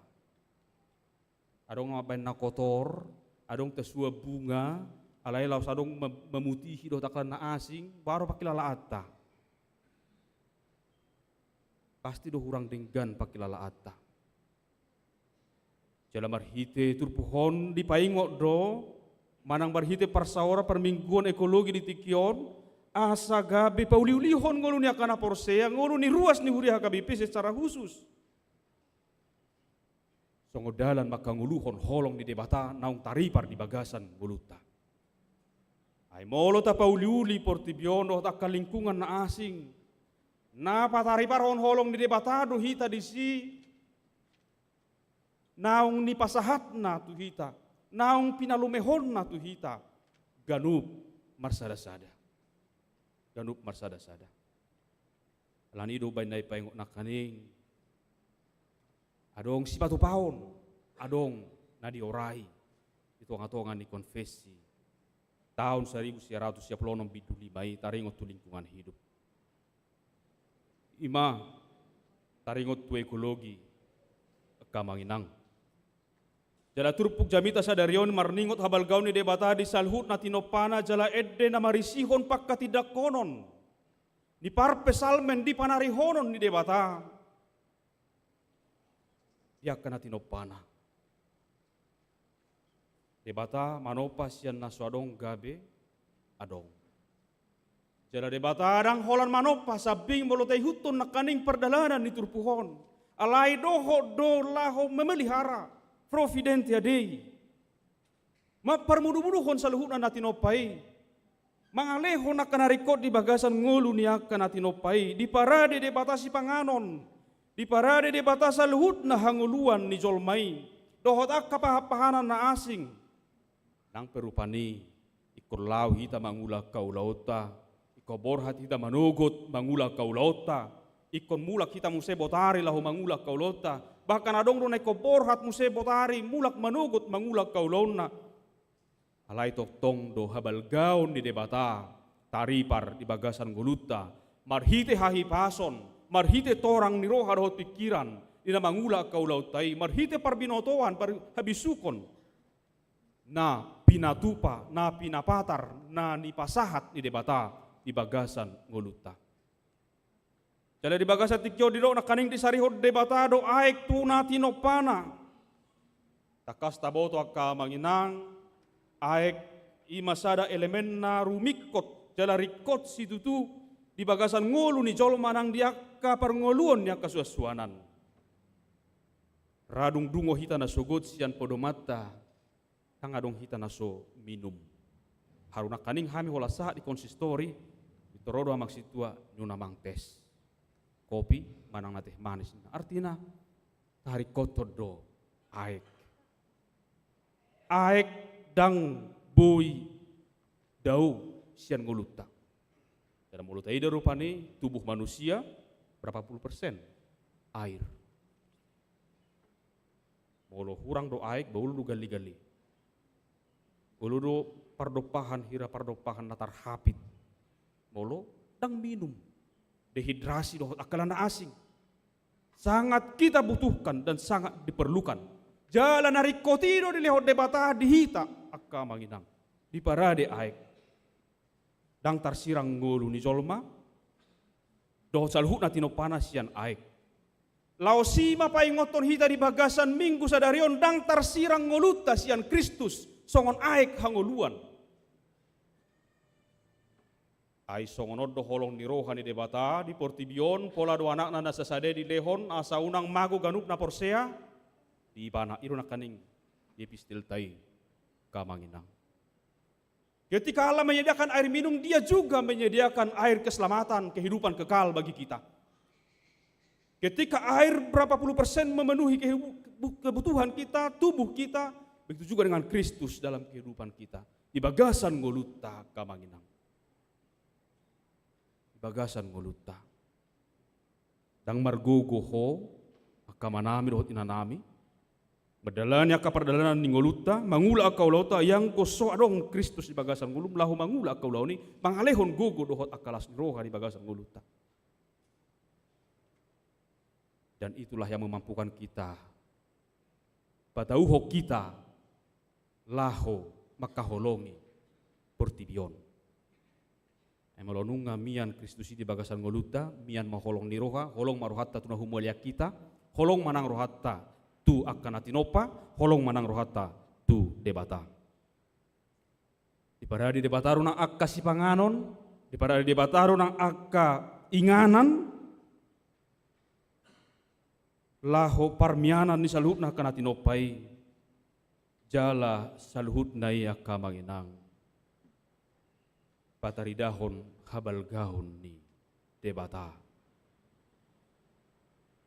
Adong mambaen na kotor, adong tasuan bunga, alai laos adong mem-, memutihi dohot angka na asing, baru pangkilalaanta. Pasti do hurang denggan pangkilalaanta. Jala marhite turpuk on dipaingot do, manang marhite parsaoran parmingguon ekologi di tingki on, asa gabe pauliulihon ngolu ni angka na porsea, ngolu ni ruas ni huria H K B P secara khusus. songon dalan manghangoluhon holong ni Debata naung taripar di bagasan ngolunta. Ai molo tapauliuli portibi on dohot angka lingkungan na asing, na patariparhon holong ni Debata do hita disi, naung nipasahatna tu hita, naung pinalumehonna tu hita, ganup marsadasada. Ganup marsadasada. Alani do baen na dipaingot nangkaning, adong sipatupaon, adong na diorai di tongatonga ni konfesi taon saribu sia ratus sia pulu onom bindu lima i, taringot tu lingkungan hidup. Ima taringot tu ekologi, angka amang inang. Jala turpuk jamita sadari on marningot habalgaon ni Debata di saluhut na tinompana, jala ende na marisihon pangkatindanghonon ni parpsalmen di panarihonon ni Debata di angka na tinompana. Debata manompa sian na so adong gabe adong. Jala Debata ndang holan manompa sambing molo taihuthon nangkaning pardalanan ni turpuk on. Alai dohot do laho memelihara, Providentia Dei. Mamparmunuhmunuhon saluhutna na tinompa i. Mangalehon angka na ringkot di bagasan ngolu ni angka na tinompa i. Diparade Debata sipanganon. Diparade Debata saluhutna hangoluan ni jolma i. Dohot angka pahanpahanan na asing. Nang pe rupani, ingkon laho hita mangula angka ulaonta, ingkon borhat hita manogot mangula angka ulaonta, ingkon mulak hita muse botari laho mangula angka ulaonta, bahkan adong do na ingkon borhat muse botari mulak manogot mangula angka ulaonna. Alai tongtong do habalgaon ni Debata taripar di bagasan ngolunta, marhite hahipason, marhite torang ni roha dohot pingkiran, di na mangula angka ulaonta i, marhite parbinotoan, par-, habisukon. Na pinatupa, na pinapatar, na nipasahat ni Debata di bagasan ngolunta. Jala di bagasan tingki on didok nangkaning disarihon Debata do aek tu na tinompana. Tangkas taboto angka amang inang, aek i ma sada elemen na rumingkot, jala ringkot situtu di bagasan ngolu ni jolma nang di angka parngoluon ni angka suansuanan. Ra dung dungo hita na sogot sian podomanta, ndang adong hita na so minum. Haru nangkaning hami holan sahat di konsistori, pintor ro do amang sintua, ninna amang tes kopi manang na teh manis. Artina, taringkothon do aek. Aek ndang boi dao sian ngolunta. Karena molo taida rupani tubuh manusia berapa puluh persen air. Molo hurang do aek, ba olo do galligalli. Olo do pardompahan, hira pardompahan na tarhapit. Molo ndang minum, dehidrasi dohot angka na asing. Sangat kita butuhkan dan sangat diperlukan. Jala na ringkot i do dilehon Debata di hita, angka amang inang. Diparade aek. Ndang tarsirang ngolu ni jolma dohot saluhut na tinompana sian aek. Laos i ma paingothon hita di bagasan Minggu sadari on, ndang tarsirang ngolunta sian Kristus songon aek hangoluan. Ai songon on do holong ni roha ni Debata di portibi on, pola do Anakna na sasada i dilehon asa unang mago ganup na porsea di Ibana. I do nangkaning di epistelta i, angka amang inang. Ketika Allah menyediakan air minum, Dia juga menyediakan air keselamatan, kehidupan kekal bagi kita. Ketika air berapa puluh persen memenuhi kehibu-, kebutuhan kita, tubuh kita, begitu juga dengan Kristus dalam kehidupan kita. Di bagasan ngolunta, angka amang inang. Di bagasan ngolunta. Ndang margogo ho, angka amanami dohot inanami, mandalani angka pardalanan ni ngolunta, mangula angka ulaonta, anggo so adong Kristus di bagasan ngolum, laho mangula angka ulaon i, mangalehon gogo dohot angka las ni roha di bagasan ngolunta. Dan itulah yang memampukan kita, patauhon hita laho mangkaholongi portibi on. Ai molo nunga mian Kristus i di bagasan ngolunta, mian ma holong ni roha, holong ma rohanta tu na humaliang hita, holong ma nang rohanta tu angka na tinompa, holong ma nang rohanta tu Debata. Diparade Debata do nang angka sipanganon, diparade Debata do nang angka inganan, laho parmianan ni saluhutna angka na tinompa i, jala saluhutna i angka amang inang pataridahon habalgaon ni Debata.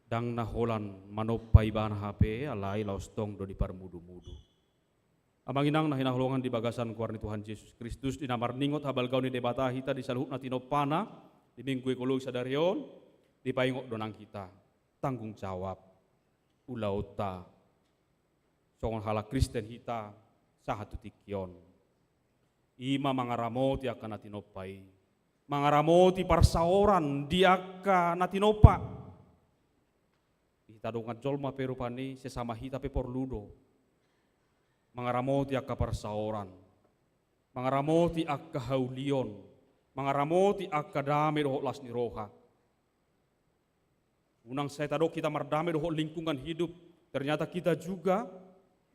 Ndang na holan manompa ibana hape, alai laos tong do diparmudumudu. Amang inang na hinaholongan di bagasan goar ni Tuhan Jesus Kristus, di na marningot habalgaon ni Debata hita di saluhut na tinompana di Minggu Ekologi sadari on, dipaingot do nang hita tanggung jawab ulaonta songon halak Kristen hita sahat tu tingki on. I ma mangaramoti angka na tinompa i, mangaramoti parsaoran di angka na tinompa. Hita dongan jolma pe rupani, sesama hita pe porlu do mangaramoti angka parsaoran, mangaramoti angka haulion, mangaramoti angka dame dohot las ni roha. Unang sai tadok hita mardame dohot lingkungan hidup, ternyata kita juga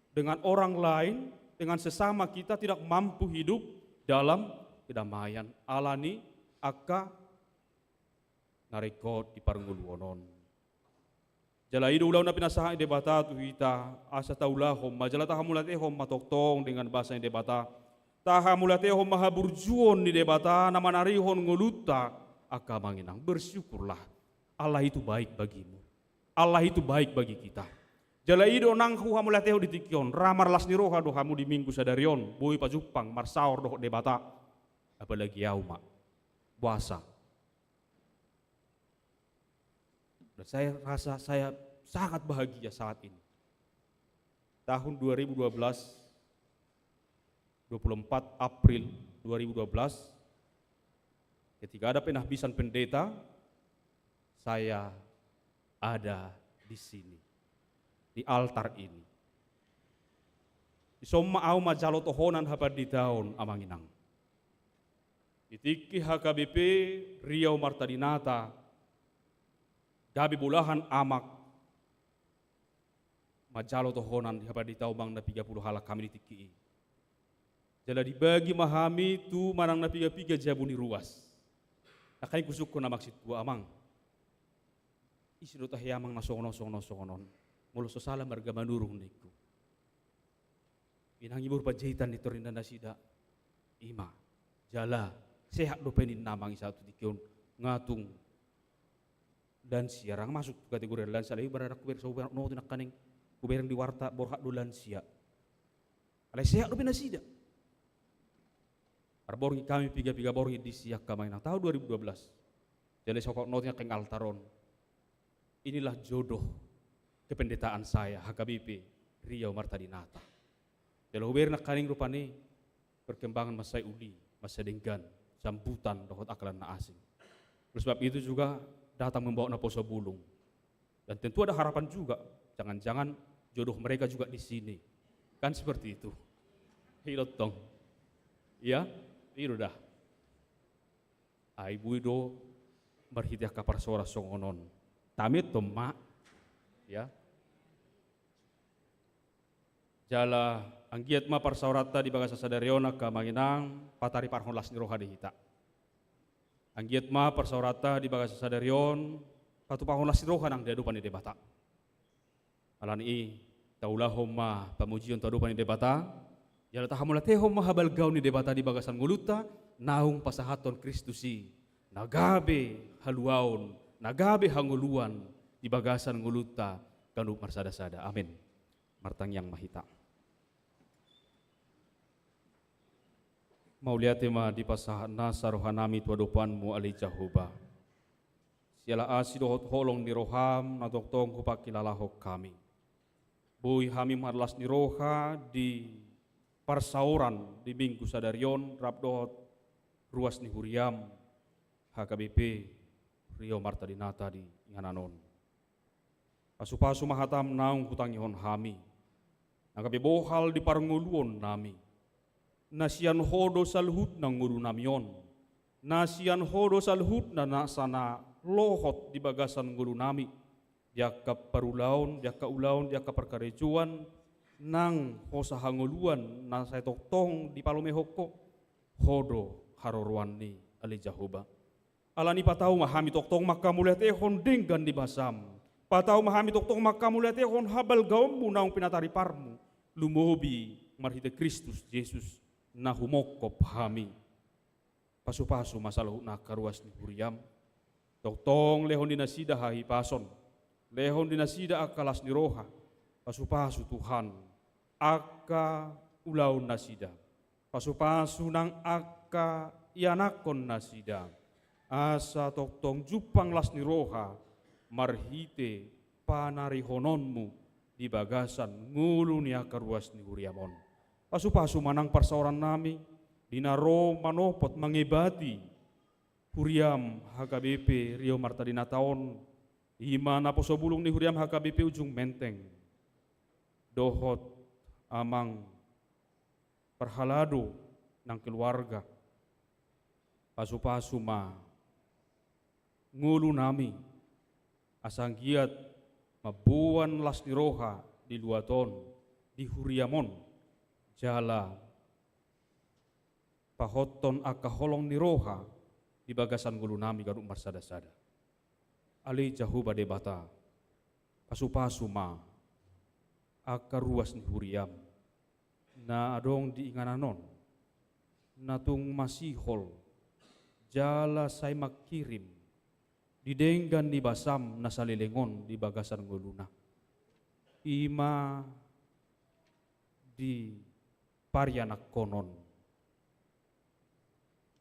dengan orang lain, dengan sesama kita tidak mampu hidup dalam kedamaian ala ni angka na ringkot di parngoluon on. Jala i do ulaon na pinasahat ni Debata tu hita, asa taulahon ma jala tahamauliatehon ma tongtong dengan basa ni Debata. Tahamauliatehon ma haburjuon ni Debata na manarihon ngolunta. Angka amang inang, bersyukurlah. Allah itu baik bagimu. Allah itu baik bagi kita. Jala i do nang huhamauliatehon di tingki on, ra marlas ni roha do hamu di Minggu sadari on, boi pajumpang marsaor dohot Debata. Apalagi au ma, boasa? Dan saya rasa saya sangat bahagia saat ini. Tahun dua ribu dua belas, dua puluh empat April dua ribu dua belas, ketika ada penahbisan pendeta, saya ada di sini, di altar ini. Dison ma au manjalo tohonan hapanditaon, amang inang. Di tingki H K B P Riau Marta Dinata gabe bolahan amak manjalo tohonan di hapanditaon manang na piga pulu halak hami di tingki i. Jala dibagi ma hami tu manang na piga-piga jabu ni ruas. Nangkaning husungkun amang sintua, amang, ise do tahe amang na songon on songon on songon on? Molo so sala marga Manurung ningku. Inang, i boru Panjaitan ninna nasida. I ma. Jala sehat dope ninna amang i sahat tu tingki on, nga tung lansia, ra masuk tu kategori lansia, alai ibarat hubereng, so hubereng, noti nangkaning hubereng di warta borhat do lansia. Alai sehat dope nasida. Marborngin hami piga-piga borngin disi angka amang inang tahun dua ribu dua belas. Jala so hupaingot noti nangkaning altar on. Inilah jodoh kependetaan saya, H K B P Riau Marta Dinata. Jala hubereng nangkaning rupani perkembangan mansai uli, mansai denggan, sambutan dohot angka na asing. Oleh sebab itu juga datang membawa naposo bulung. Dan tentu ada harapan juga, jangan-jangan jodoh mereka juga di sini. Kan seperti itu. I do tong. Iya, i do da. Ai boi do marhite angka parsaoran songon on. Tamiot ma. Ya. Jala anggiat ma parsaoranta di bagasan sadari on angka amang inang patariparhon las ni roha di hita. Anggiat ma parsaoranta di bagasan sadari on patupahon las ni roha nang di adopan ni Debata. Alani i, taulahon ma pamujion tu adopan ni Debata, jala tahamauliatehon ma habalgaon ni Debata di bagasan ngolunta, naung pasahathon Kristus i na gabe haluaon, na gabe hangoluan di bagasan ngolunta ganup marsada-sada. Amin. Martangiang ma hita. Mauliate ma dipasahat nasa rohanami tu adopanmu, ale Jahowa. Siala asi dohot holong ni roham na tongtong hupangkilalahon hami, boi hami marlas ni roha di parsaoran di Minggu sadari on rap dohot ruas ni huriam, H K B P Riau Marta Dinata di inganan on. Pasupasu ma hatam naung hutangihon hami, na gabe bohal di parngoluonnami. Na sian ho do saluhutna ngolunami on. Na sian ho do saluhutna nasa na lohot di bagasan ngolunami, di angka parulaon, di angka ulaon, di angka parkarejoan, nang hosa hangoluan na sai tongtong dipalumehon ho. Ho do haroroanmi, ale Jahowa. Alani i patau ma hami tongtong manghamauliatehon denggan ni basam. Patau ma hami tongtong manghamauliatehon habalgaonmu naung pinatariparmu, lumobi marhite Kristus Jesus na humongkop hami. Pasupasu ma saluhutna angka ruas ni huriam. Tongtong lehon di nasida hahipason, lehon di nasida angka las ni roha. Pasupasu Tuhan angka ulaon nasida. Pasupasu nang angka ianakkon nasida, asa tongtong jumpang las ni roha marhite panarihononmu di bagasan ngolu ni angka ruas ni huriam on. Pasupasu ma nang parsaorannami, di na ro manopot mangebati huriam H K B P Rio Marta Dinata on, i ma naposo bulung ni huriam H K B P Ujung Menteng, dohot amang parhalado nang keluarga. Pasupasu ma ngolunami, asa anggiat mamboan las ni roha di luat on, di huriam on, jala pahothon angka holong ni roha di bagasan ngolunami ganup marsada-sada. Ale Jahowa Debata, pasupasu ma angka ruas ni huriam na adong di inganan on, na tung masihol jala sai mangkirim di denggan ni basam na saleleng on di bagasan ngoluna. I ma di parianakkonon,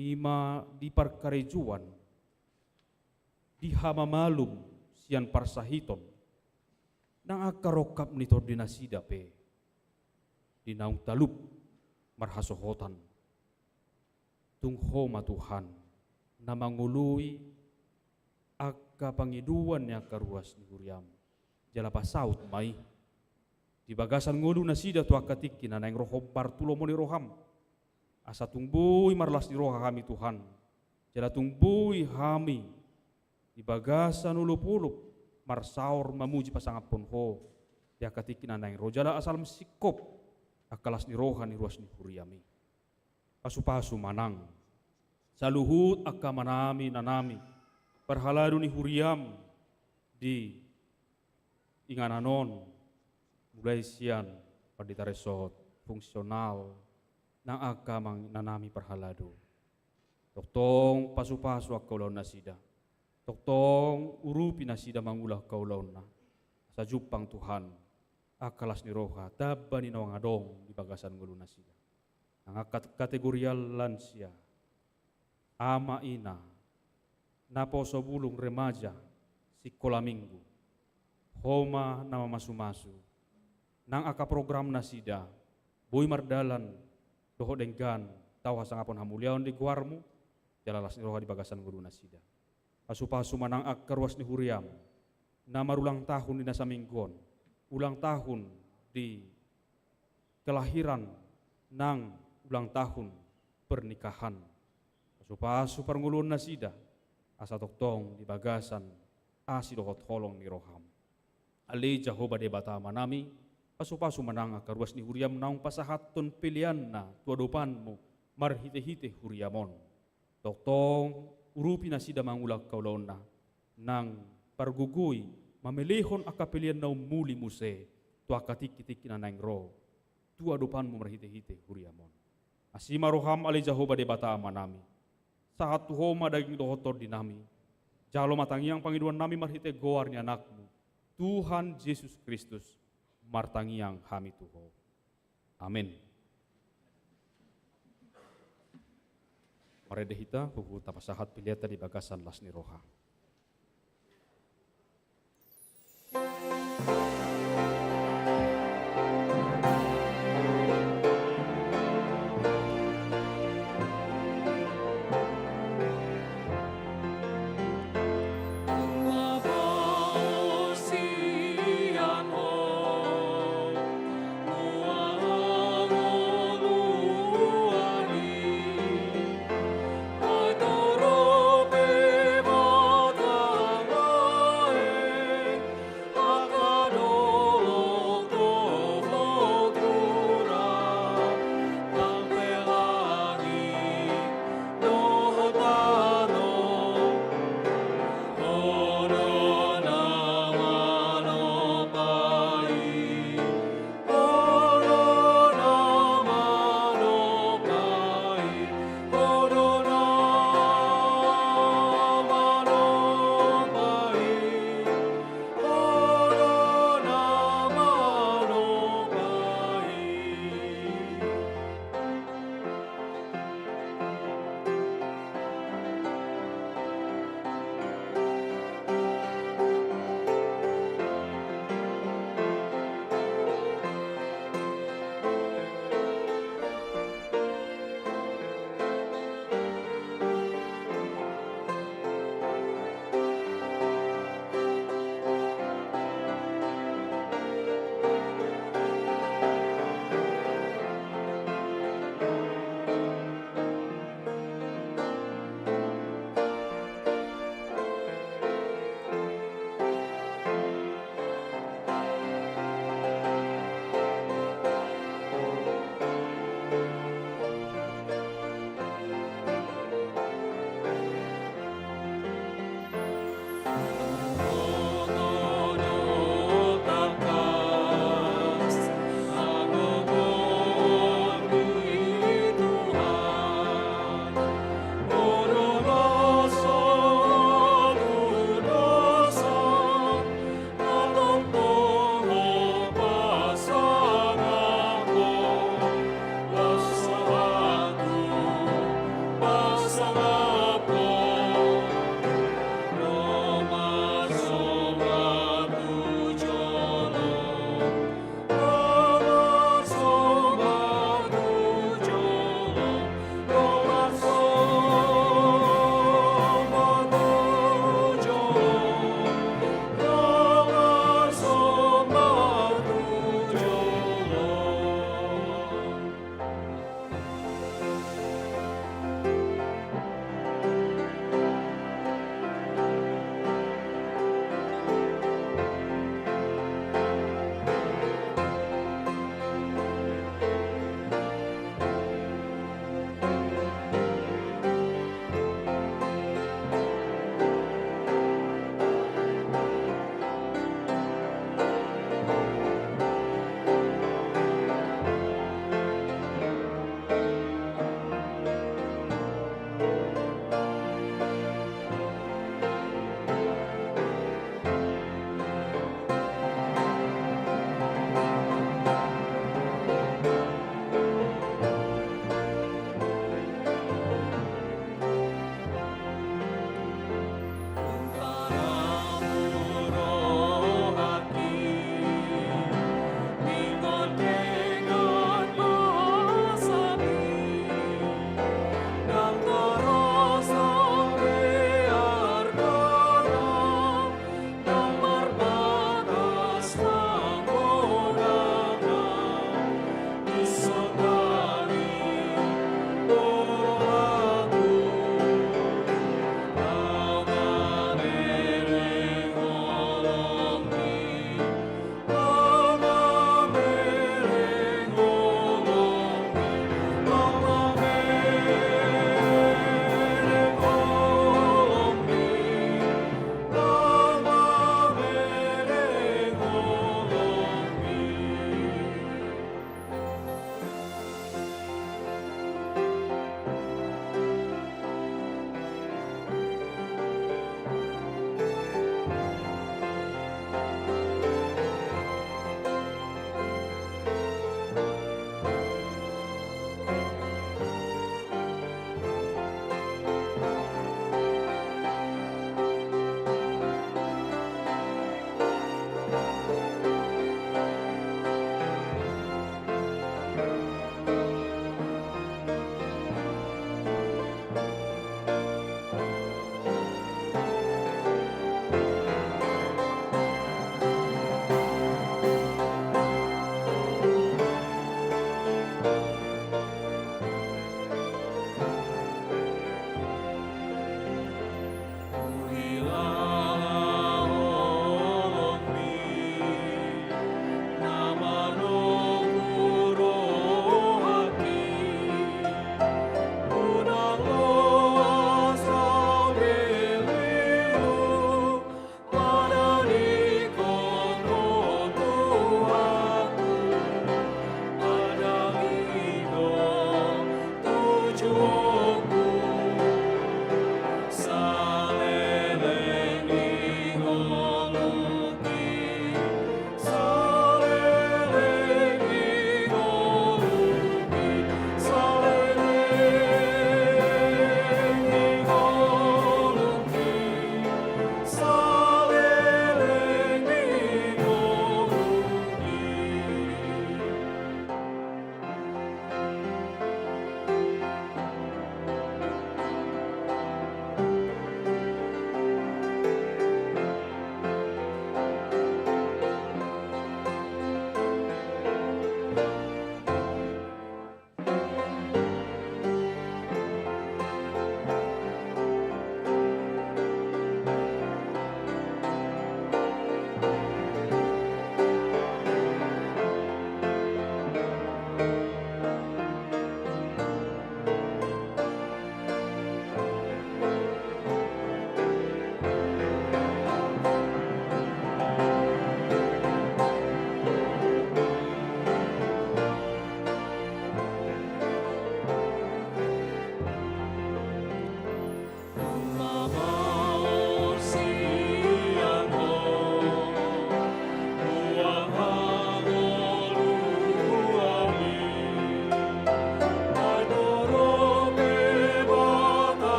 i ma di parkarejoan, di hamamalum sian parsahiton, nang angka rongkap ni tondi nasida pe, di naung talup marhasohotan. Tung Ho ma Tuhan na mangoloi angka pangidoan ni angka ruas ni huriam. Jala pasaut ma i di bagasan ngolu nasida tu angka tingki na naeng ro hombar tu lomo ni roham. Asa tung boi marlas ni roha hami Tuhan, jala tung boi hami di bagasan olopolop marsaor mamuji pasangaphon Ho di angka tingki na naeng ro, jala asal singkop angka las ni roha ni ruas ni huriam i. Pasupasu ma nang saluhut angka amanami, inanami, parhalado ni huriam di inganan on, mulai sian pandita resort, fungsional, nang angka amang inanami parhalado. Tongtong pasupasu angka ulaon nasida. Tongtong urupi nasida mangula angka ulaonna. Asa jumpang Tuhan angka las ni roha tamba ni naung adong di bagasan ngolu nasida. Nang angka kategorial lansia, ama ina, naposo bulung remaja, sikola minggu, Ho ma na mamasumasu. Nang angka program nasida boi mardalan dohot denggan tau hasangapon hamuliaon di goarmu, jala las ni roha di bagasan ngolu nasida. Pasupasu ma nang angka ruas ni huriam na marulang tahun di na saminggu on, ulang tahun di kelahiran nang ulang tahun pernikahan. Pasupasu parngoluon nasida, asa tongtong di bagasan asi dohot holong ni roham. Ale Jahowa Debata Amanami, pasupasu ma nang angka ruas ni huriam naung pasahathon peleanna tu adopanmu marhitehite huriam on. Tongtong urupi nasida mangula angka ulaonna, nang pargogoi mamelehon angka pelean na ummuli muse tu angka tingkitingki na naeng ro tu adopanmu marhitehite huriam on. Asi ma roham ale Jahowa Debata Amanami. Sahat tu Ho ma daging dohot tondinami. Jalo ma tangiang pangidoannami marhite goar ni Anakmu, Tuhan Jesus Kristus, martangiang hami tu Ho. Amen. Marende hita, huhut tapasahat peleanta di bagasan las ni roha.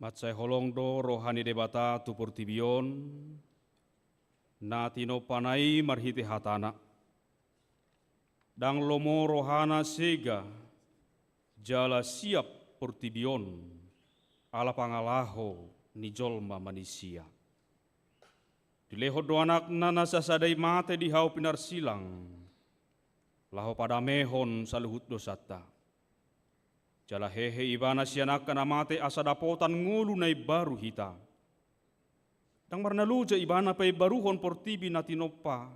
Mansai holong do roha ni Debata tu portibi on, na tinompana i marhite hatana. Ndang lomo rohana sega, jala siap portibi on, ala pangalaho ni jolma manisia. Dilehon do anakna na sasada i mate di hau pinarsilang, laho padamehon saluhut dosanta. Jala hehe ibana sian angka na mate asa dapotan ngolu na imbaru hita. Ndang marnaloja ibana paimbaruhon portibi na tinompa,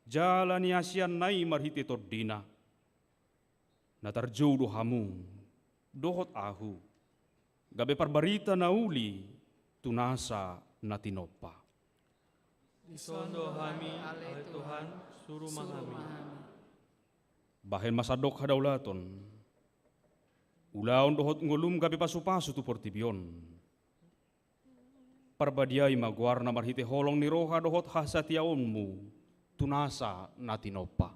jala niasianna i marhite tondina. Na tarjou do hamu, dohot ahu, gabe parbarita na uli tu nasa na tinompa. Dison do hami, ale Tuhan, suru ma hami. Bahen ma sandok hadaulaton, ulaon dohot ngolum gabe pasupasu tu portibi on. Parbadiai ma goarna marhite holong ni roha dohot hasatiaonmu tu nasa na tinompa.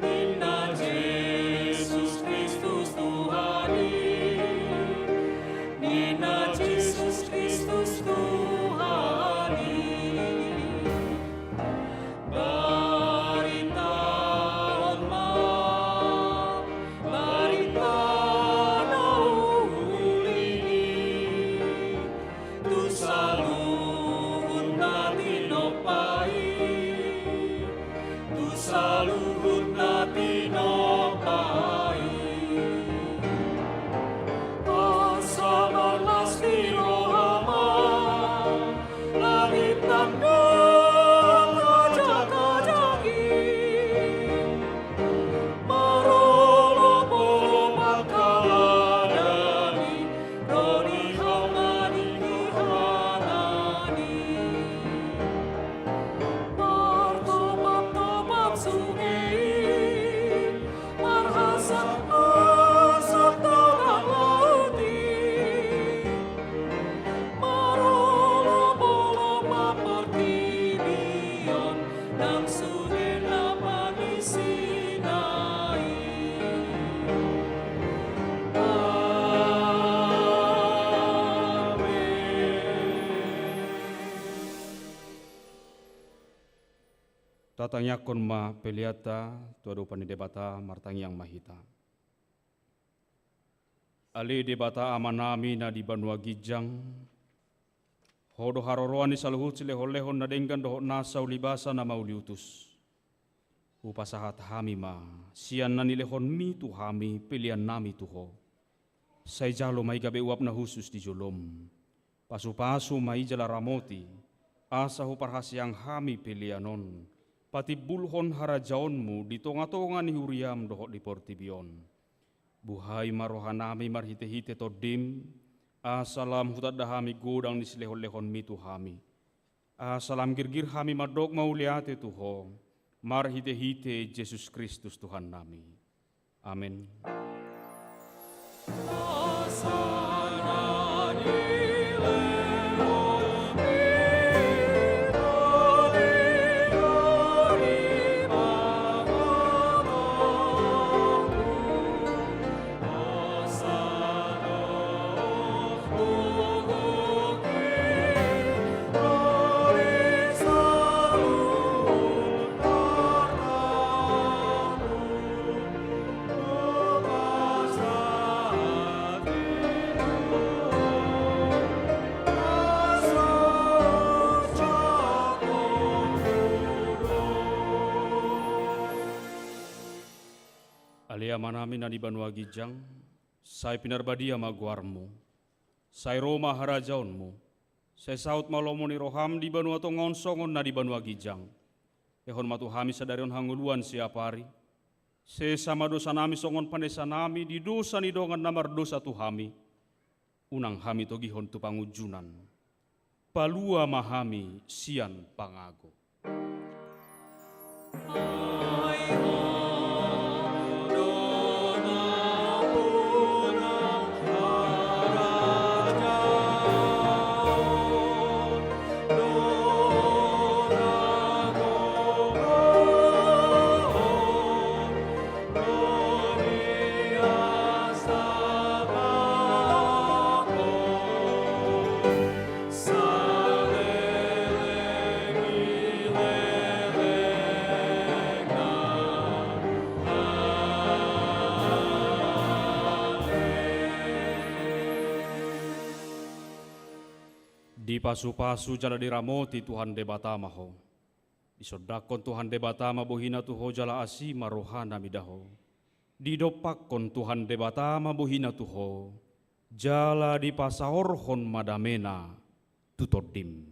Ninna Jesus Kristus Tuhan i, ninna Jesus Kristus Tuhan i. Baritahon ma barita na uli i. Tu saluhut na tinompa i, tu saluhut na tinompa i. Asa marlas ni roha ma, langit tanda kajang-kajang i. Marolopolop angka daging, ro di hau maningihon i. Martopap-topap sunge i, marhasap-hasap tongah laut i. Marolopolop ma portibi on, nang sude na mangisina i. Amen. Tatangiangkon ma peleanta tu adopan ni Debata, martangiang ma hita. Ale Debata Amanami na di banua ginjang, Ho do haroroan ni saluhut silehon-lehon na denggan dohot nasa ulibasa na mauliutus. Hupasahat hami ma, sian na nilehonMi tu hami peleannami tu Ho. Sai jalo ma i gabe uap na hushus di joloM. Pasu-pasu ma i jala ramoti, asa huparhaseang hami pelean on, patimbulhon harajaonMu di tonga-tonga ni huriaM dohot di portibi on. Buhai ma rohanami marhite-hite TondiM, asa lam hutanda hami godang ni silehon-lehonMi tu hami. Asa lam girgir hami mandok mauliate tu Ho, marhite-hite Jesus Kristus Tuhannami. Amen. Ale Amanami na di banua ginjang, sai pinarbadia ma goarMu. Sai ro ma harajaonMu. Sai saut ma lomo ni rohaM di banua tonga on songon na di banua ginjang. Lehon ma tu hami sadari on hangoluan siapari. Sesa ma dosanami songon panesanami di dosa ni dongan na mardosa tu hami. Unang hami togihon tu pangunjunan. Palua ma hami sian pangago. Dipasupasu jala diramoti Tuhan Debata ma ho. Disondangkon Tuhan Debata ma bohina tu ho jala asi ma rohana mida ho. Didompakkon Tuhan Debata ma bohina tu ho, jala dipasaorhon ma damena tu tondim.